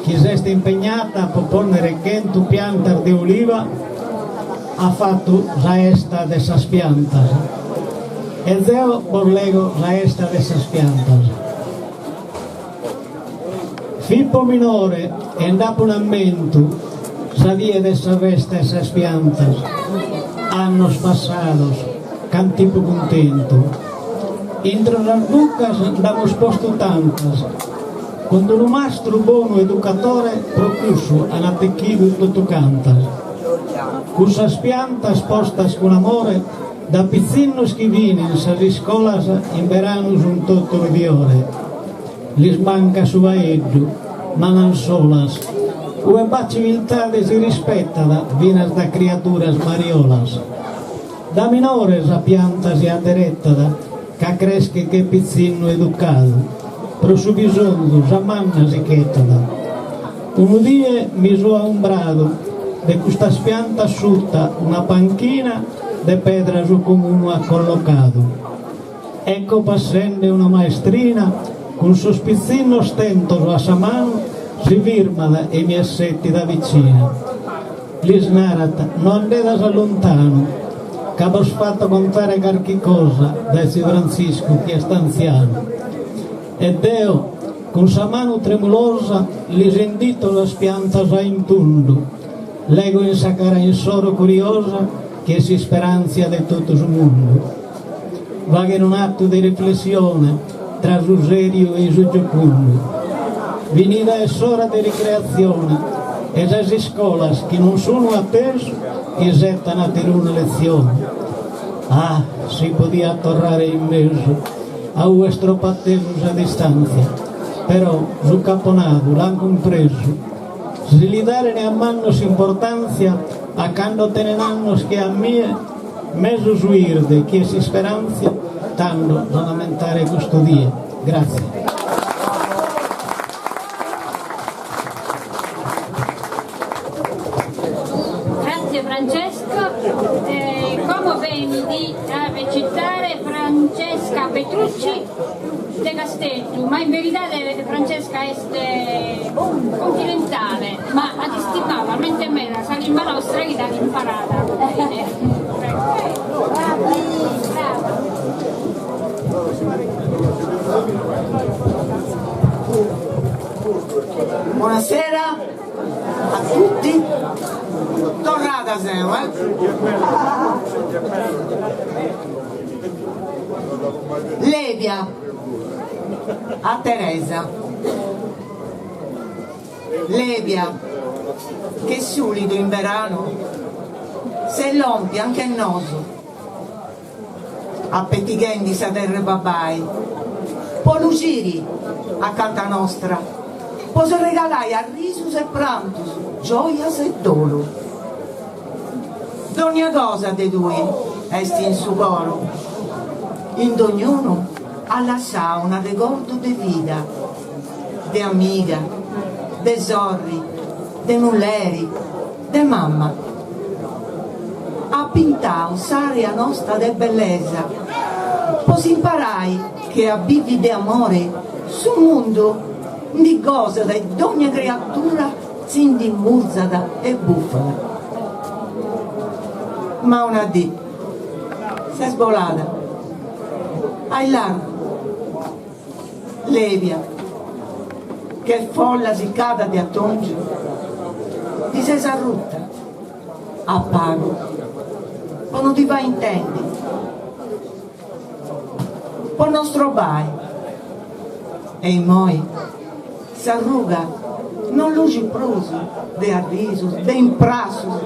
chi s'est impegnata pro ponnere chentu piantas de oliva, at fatu sa 'esta de sas piantas. E zeo bos lego sa 'esta de sas piantas. Fipo minore e nd'apo un'ammentu sa die de sa festa 'e sas piantas, annos passados, cant'ipo cuntentu. Intro sas bucas nd'amus postu tantas. Cun unu mastru bonu educatore pro cussu an atechidu totu cantas. Cussas piantas postas cun amore da pitzinnos chi fin in sas iscolas in beranu sun totu in fiore. Lis mancat su faeddu, ma nan solas. Ue b'at civiltade si rispettat finas da criaduras mariolas. Da minore sa pianta si adderettat ca creschet che pitzinnu educadu, pro su bisonzu sa manna si ch'ettat. Unu die mi so aumbradu de custas piantas sutta una panchina de pedra su comunu at collocadu. Ecco passende una maestrina cun sos pitzinnos tentos a sa manu si firmat e mi est settida vicina. Lis narat, No andedas a lontanu, ca bos fato contare carchi cosa dae tziu Frantziscu chi est antzianu. E deo, cun sa manu tremulosa, lis indito sas piantas a intundu. Lego in sa cara insoro curiosa chi est s'isperantzia de totu su mundu. Faghen un'atu de riflessione tra su seriu e su giocundu. Finida est s'ora de ricreatzione e sas iscolas chi non sunu atesu isetan ateruna letzione. Ah, si podia torrare in mesu a ue est tropu atesu sa distantzia, però su ch'apo nadu l'an cumpresu. Si li daren a mannos s'importantzia a cando tenen annos che a mie, mesu su 'irde chi est s'isperantzia, tando s'an ammentare custu die. Gratzie. Grazie Francesco. Eh, como benit a recitare Francesca Petrucci de Casteddu, ma in veridade Francesca est continentale, ma at istimadu talmente meda sa limba nostra chi dd'at imparada bene. Buonasera a tutti, torrada seu eh. Lèbia a Teresa. Lèbia che sulidu in beranu ses lòmpia anche nosu apetighendi sa terra 'e babbai po luxiri acanta nostra po s'arregalai arrisus e prantus gioias e dolu. Dogna cosa de tui est in su coru, in dognunu as lassau un'arregordu de vida, de amiga, de sorri, de mulleri, de mamma. As pintau s'aria nosta de bellesa po s'imparai che a bivi de amori su mundu ndi gosat e dogna creatura si ndi murzat e bufat. Ma una dì ses bolada a illargu, lèbia che folla siccada de atòngiu, ti ses arruta a pagu po no ti fai intendi, po no strobai e immoi s'arruga non luxit prus de arrisus, de imprassus,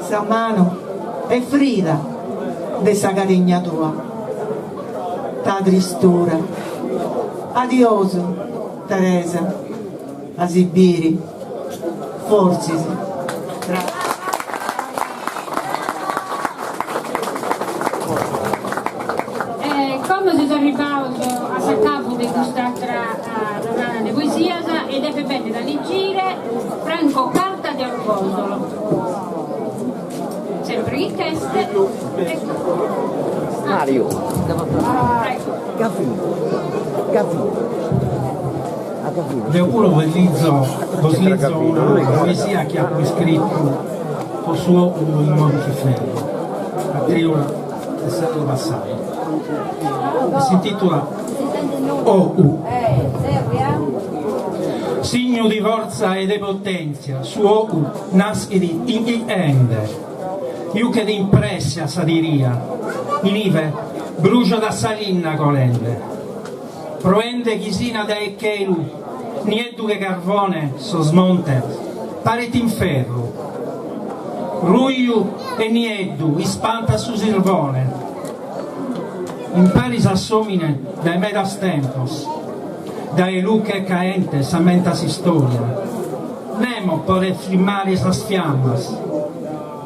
sa manu est frida de sa carigna tua. Ta tristura. Adiosu, Teresa, a si biri, fortzis. E como seus arribbados a s'acabu de cust'atra torrada de poesias e depet bennere a ligire Franco Carta de Orgosolo. Sempre chi ch'est. Mario. Gavino. Gavino. Deo puru bos lizo bos lizo una poesia chi apo iscritu po su 'ogu in Montiferru, a triula de s'annu passadu, e s'intitulat Ogu. Signu de fortza e de potèntzia, su 'ogu naschit in iende, juchet in presse a sa tiria, inive brujat sa linna colende. Proende chisina dae chelu, nieddu che carvone, sos montes, paret inferru. Ruju e nieddu ispantat su sirbone. In paris a s'omine dae medas tempos, dae luche caente s'ammentat s'istoria. Nemo podet frimmare sas fiammas,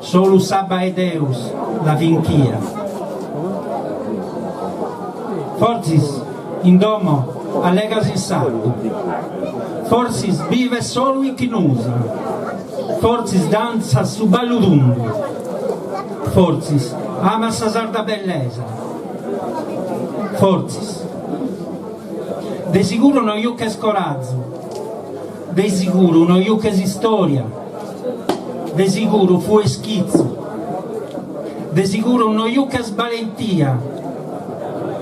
solu s'abba 'e Deus la vinchiat. Fortzis in domo allegas in sardu, fortzis bives solu in Ichnusa, fortzis dantzas su ballu tundu, fortzis amas sa sarda bellesa, fortzis. De siguru no juches corazu, de siguru no juches istoria, de siguru fues chitzu, de siguru no juches balentia,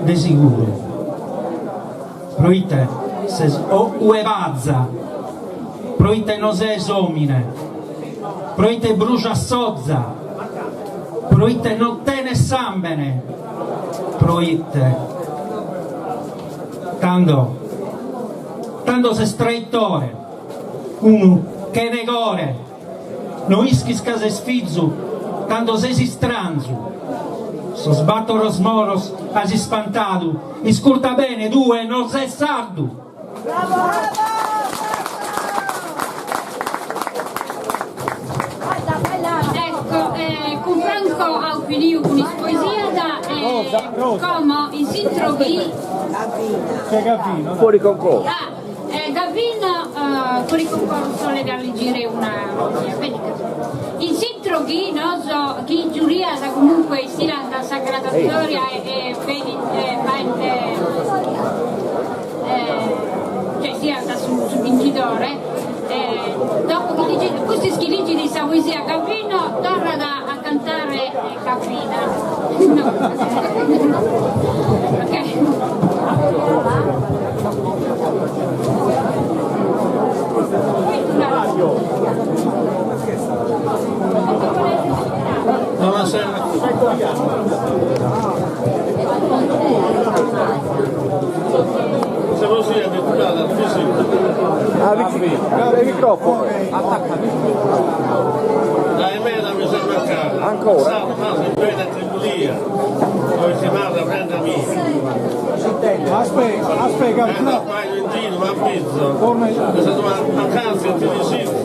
de siguru. Proite ses o ue paza? Proite no ses omine? Proite brujas s'oza? Proite non tenes sambene? Proite? Tando, tando ses traitore, unu chene core, no ischis ca ses fizu, tando ses istranzu. Sos battoros moros as ispantadu, iscurta bene, tue no ses sardu! Ecco, cun Franco aus finiu cun is poesias e como in s'intro chi. Fuori concorso. Ah, Gavino fuori concorso 'olet a ligire una poesia. Beni Gavino. In s'intro chi nos chi giurias comunque istilant sa graduatoria e benint faent cioè siat su su binchidore dopo chi ligit pustis chi ligit sa poesia Gavino torrat a cantare Gavina no ok. Sa poesia titulada Ah, il microfono. Dae meda mi ses mancada. Ancora? Passadu m'as in pena e tribulia, poi istimada prenda mia. Aspetta, aspetta, Cando abbaido in giru m'abbizo de sa tua mancantzia e ti disizo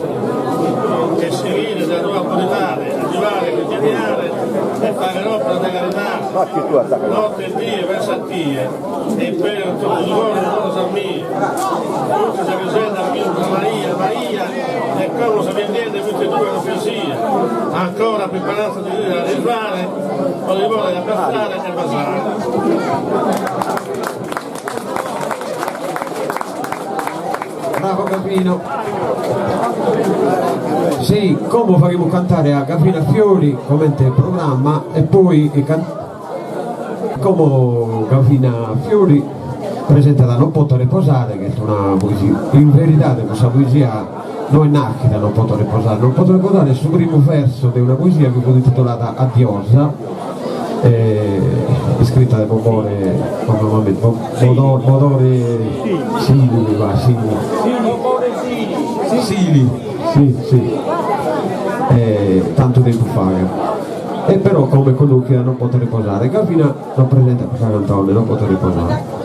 e sighire sa tua bonidade, agiuare, congeniare e fagher opera de caridade. Notte e die penso a tie e impero totu su coro donas a mie. Pustis sa pisedda at bidu Maria, Maria e como ses pianghende proite tue non che sia. Ancora apo isperanza de ti arrivare pro ti poder abbratzare e basare. Bravo Gavino. Sì, como faghimus cantare a Gavina Fiori comente programma e poi como Gavina Fiori presentat Non poto reposare che est una poesia, in veridade cussa poesia no est nàschida Non poto reposare, Non poto reposare est su primu versu de una poesia chi fut intitolada Adiosa iscrita de Bobore, Bodore Sili mi paret, Sili. Sili, si, si, tantu tempus faghet. E però como est connoschida Non poto riposare, Gavina nos presentat custa cantone Non poto riposare.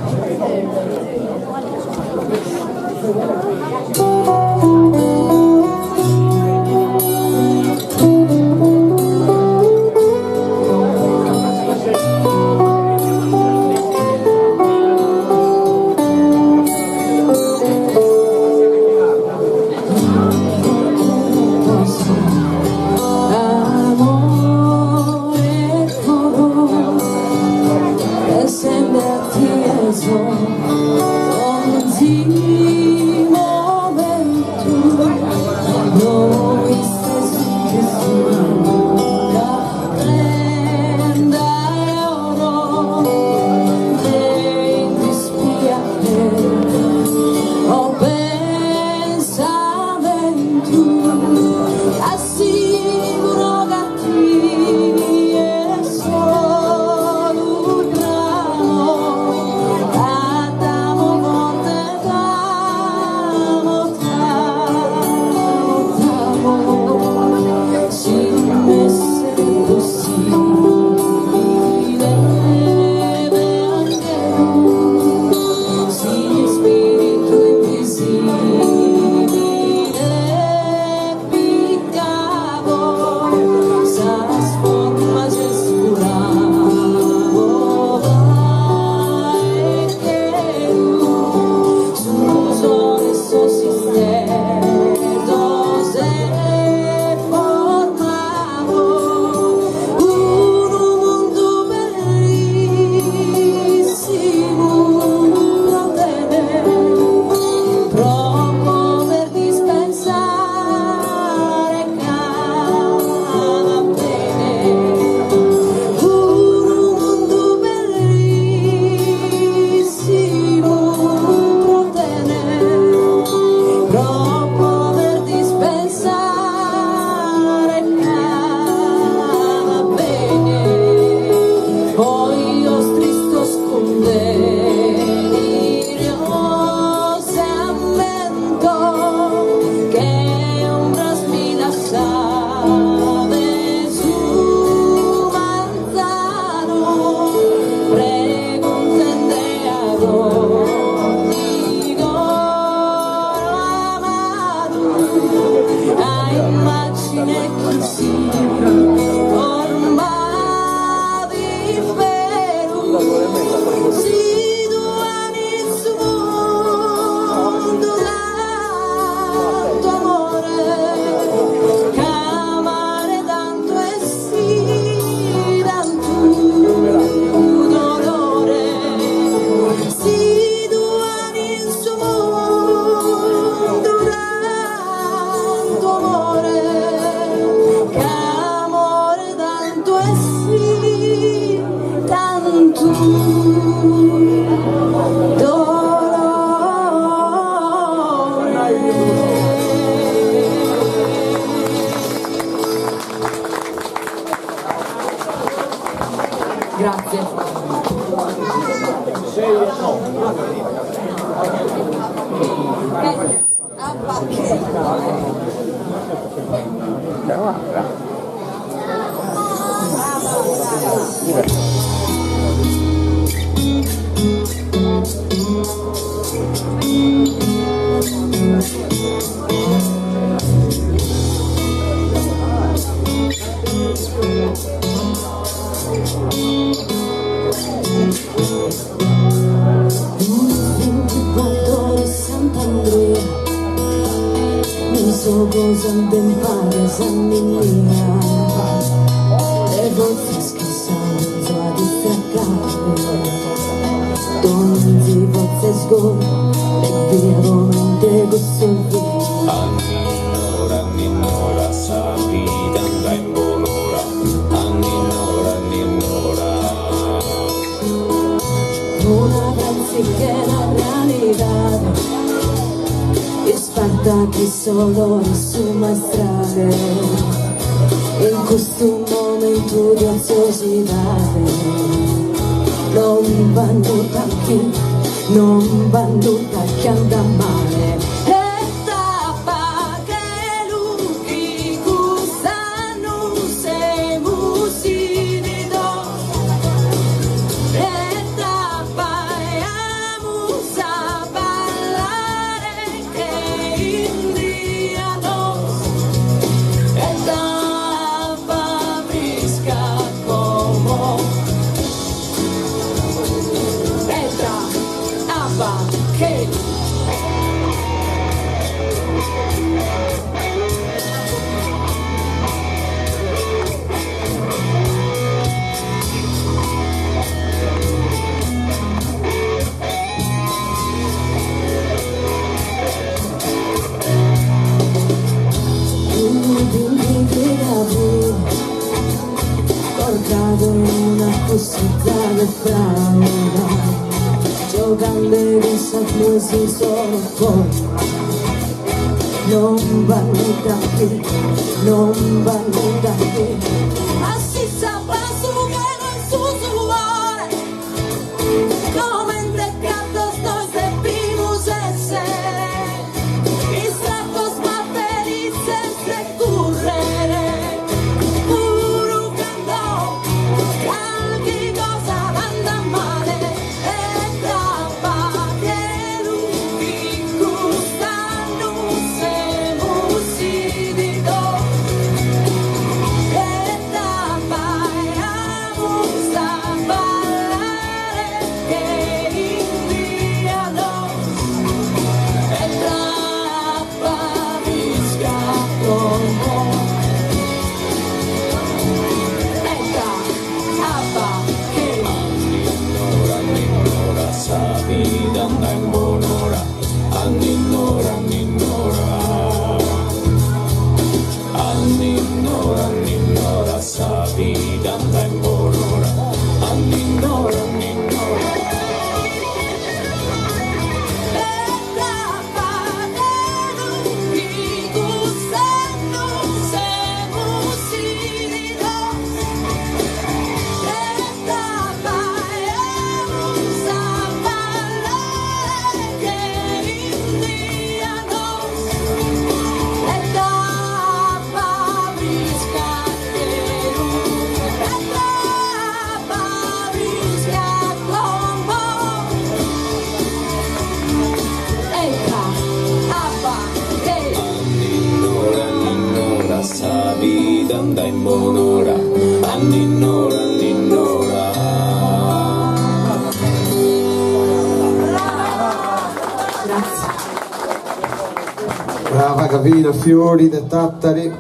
Brava Gavina Fiori de Tàtari.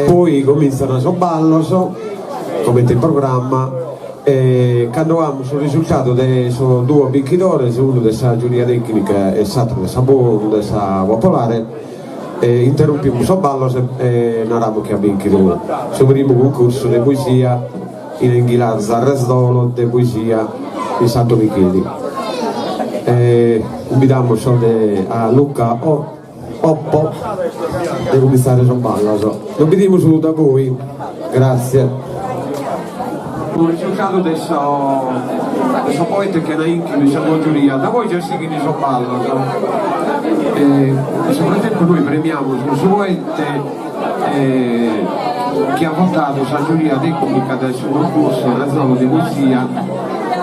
Poi comintzan sos ballos, comente in programma, e cando amus su risultadu de sos duos binchidores, unu de sa giuria tecnica e s'atru de sa de sa popolare, interrumpimus sos ballos e naramus chi at binchidu su primu cuncursu de poesia in Enghilarza Arrezolo de poesia in Santu Micheli. Cumbidamus sos de a Luca Oppo de cumintzare sos ballos. Nos bidimus da poi. Gratzie. Su risultadu de sos de sos poetes chi an inchidu in sa giuria, da poi già sighin sos ballos. In su fratempus nois premiamus su poete chi at votadu sa giuria tecnica de su cuncursu Arrezolu de poesia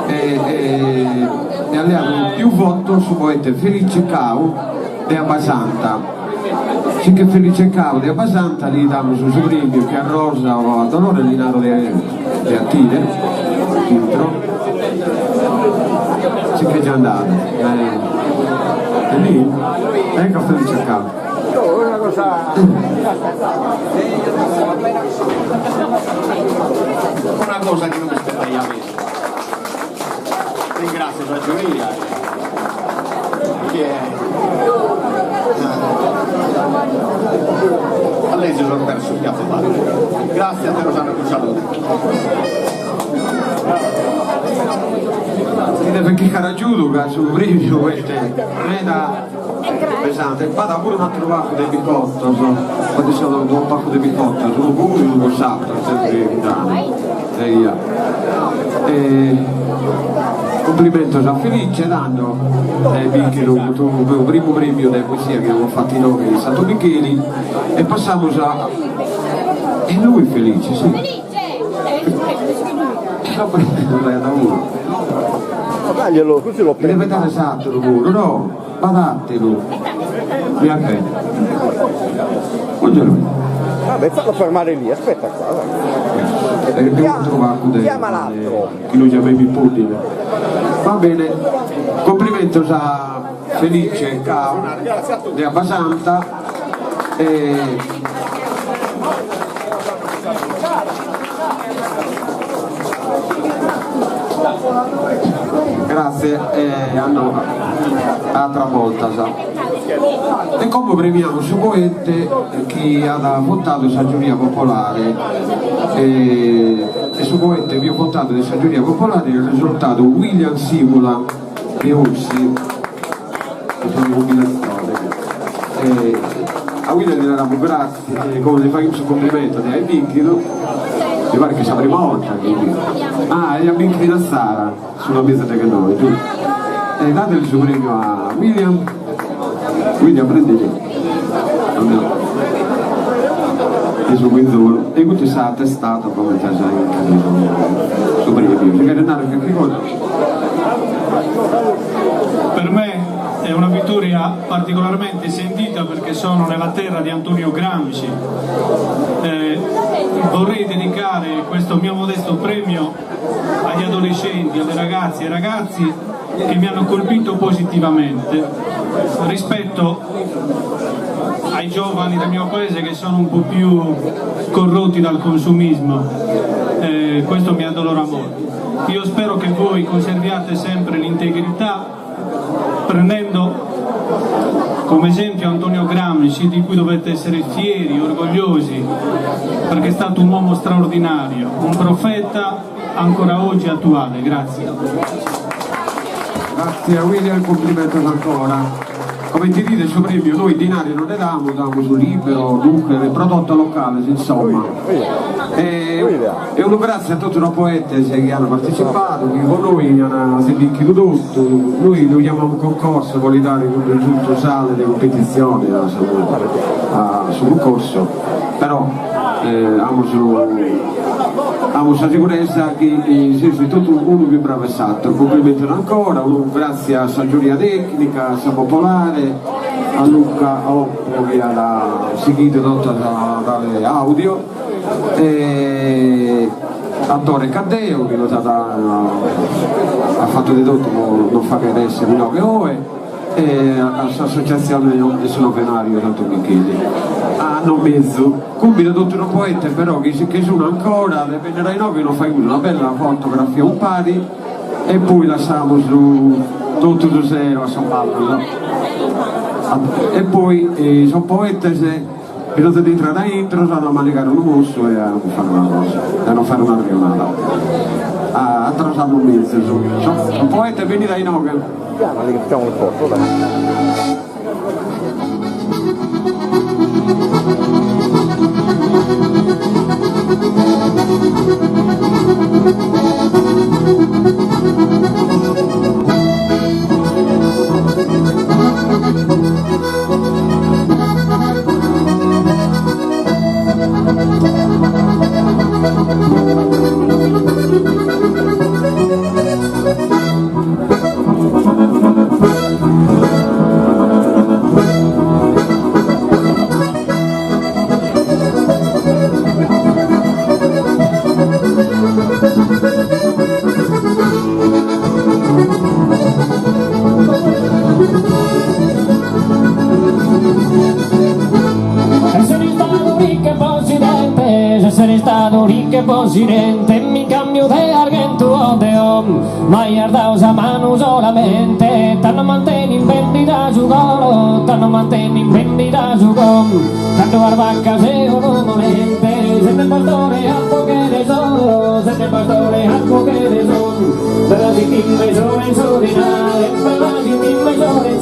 e. E at leadu pius votos su poete Felice Cau de Abbasanta. Si che Felice Cau de Abbasanta li damus su premiu che a Rosa o a Dolores li naro de de 'atire intro. Si ch'est già andadu. E lì? Ecco Felice Cau. Una cosa Una cosa chi non mi aspettaia meda. Ringrazio sa giuria che at leziu sos versos chi apo fatu. Grazie ateros annos cun salude. Si devet chircare agiudu ca su premiu est meda pesante. B'at puru un'ateru pacu de bicotos, b'at issu unu pacu de bicotos, unu po unu e unu po s'ateru, sempri cud'annu. Eia. E cumplimentos a Felice tando, at binchidu custu primu premiu de poesia chi amus fatu inoghe in Santu Micheli e passamus a e lui Felice, si. Daglielo, così lo Li deve dare s'ateru puru, no? B'at ateru. Bianchè. Buongiorno. Vabbè, fallo fermare lì, aspetta qua, vai. E abbiamo trovato de, Chiama l'altro. chi lu chiamevi Pudding. Va bene, cumplimentos a Felice Cau de Abbasanta e Grazie e a ateras boltas. E como premiamus su poete chi at votadu sa giuria popolare e su poete pius votadu de sa giuria popolare est risultadu William Simula de Ossi, e a William li naramus gratzias E como li faghimus su cumplimentu de ai binchidu, mi paret chi sa prima 'olta chi ah e at binchidu in Atzara su duamizadeghennoe, giustu. E dadeli su premiu a William, William prendili e su cuinzolu e custu est s'atestadu comente as binchidu su premiu, si cheres narrer carchi cosa. Per me è una vittoria particolarmente sentita perché sono nella terra di Antonio Gramsci. Eh, vorrei dedicare questo mio modesto premio agli adolescenti, alle ragazze e ai ragazzi che mi hanno colpito positivamente rispetto ai giovani del mio paese che sono un po' più corrotti dal consumismo. Eh, questo mi addolora molto. Io spero che voi conserviate sempre l'integrità prendendo come esempio Antonio Gramsci, di cui dovete essere fieri, orgogliosi, perché è stato un uomo straordinario, un profeta ancora oggi attuale. Grazie. Grazie a William, cumplimentos ancora. Comente idides su premiu nois dinari non ne damus, damus libros, luchere, prodottos locales, insomma. E unu gratzie a totu sos poetes chi an partecipadu, chi cun nois an binchidu totu, nois lu chiamamus concorso po li dare cuddu giustu sale de cumpetitzione a su a su cuncorso, però amus amus sa siguresa chi seis totu unu pius bravu 'e s'atteru, cumplimentos ancora, unu gratzie a sa giuria tecnica, a sa popolare, a Luca Oppo chi at sighidu totu sa dae audio E a Tore Caddeo chi nos at at fatu de totu po nos fagher esser inoghe oe e a s'associatzione de su novenariu Santu Micheli. A annu mezu. Cumbido totu sos poetes però chi si che sun ancora de benner a inoghe nos faghimus una bella fotografia umpari e poi lassamus totu su sero a sos ballos. E poi sos poetes Bisonzat de intrare a intro, s'at a manigare unu mossu e a fare una cosa, a nos fare un'arrionada. A ateros annos mezus. Sos poetes benide a inoghe. Chiamali che facciamo le foto, dai. Essere istadu riccu e possidente in cambiu de arghentu o de oro M'aias dadu sa manu solamente Tando manteni in bendida su coro Tando manteni in bendida su coro Cando duas baccas e unu molente Sende pastore apo che tesoro Sende pastore apo che tesoro Bella si timme sole in su dinare Bella si timme sole in.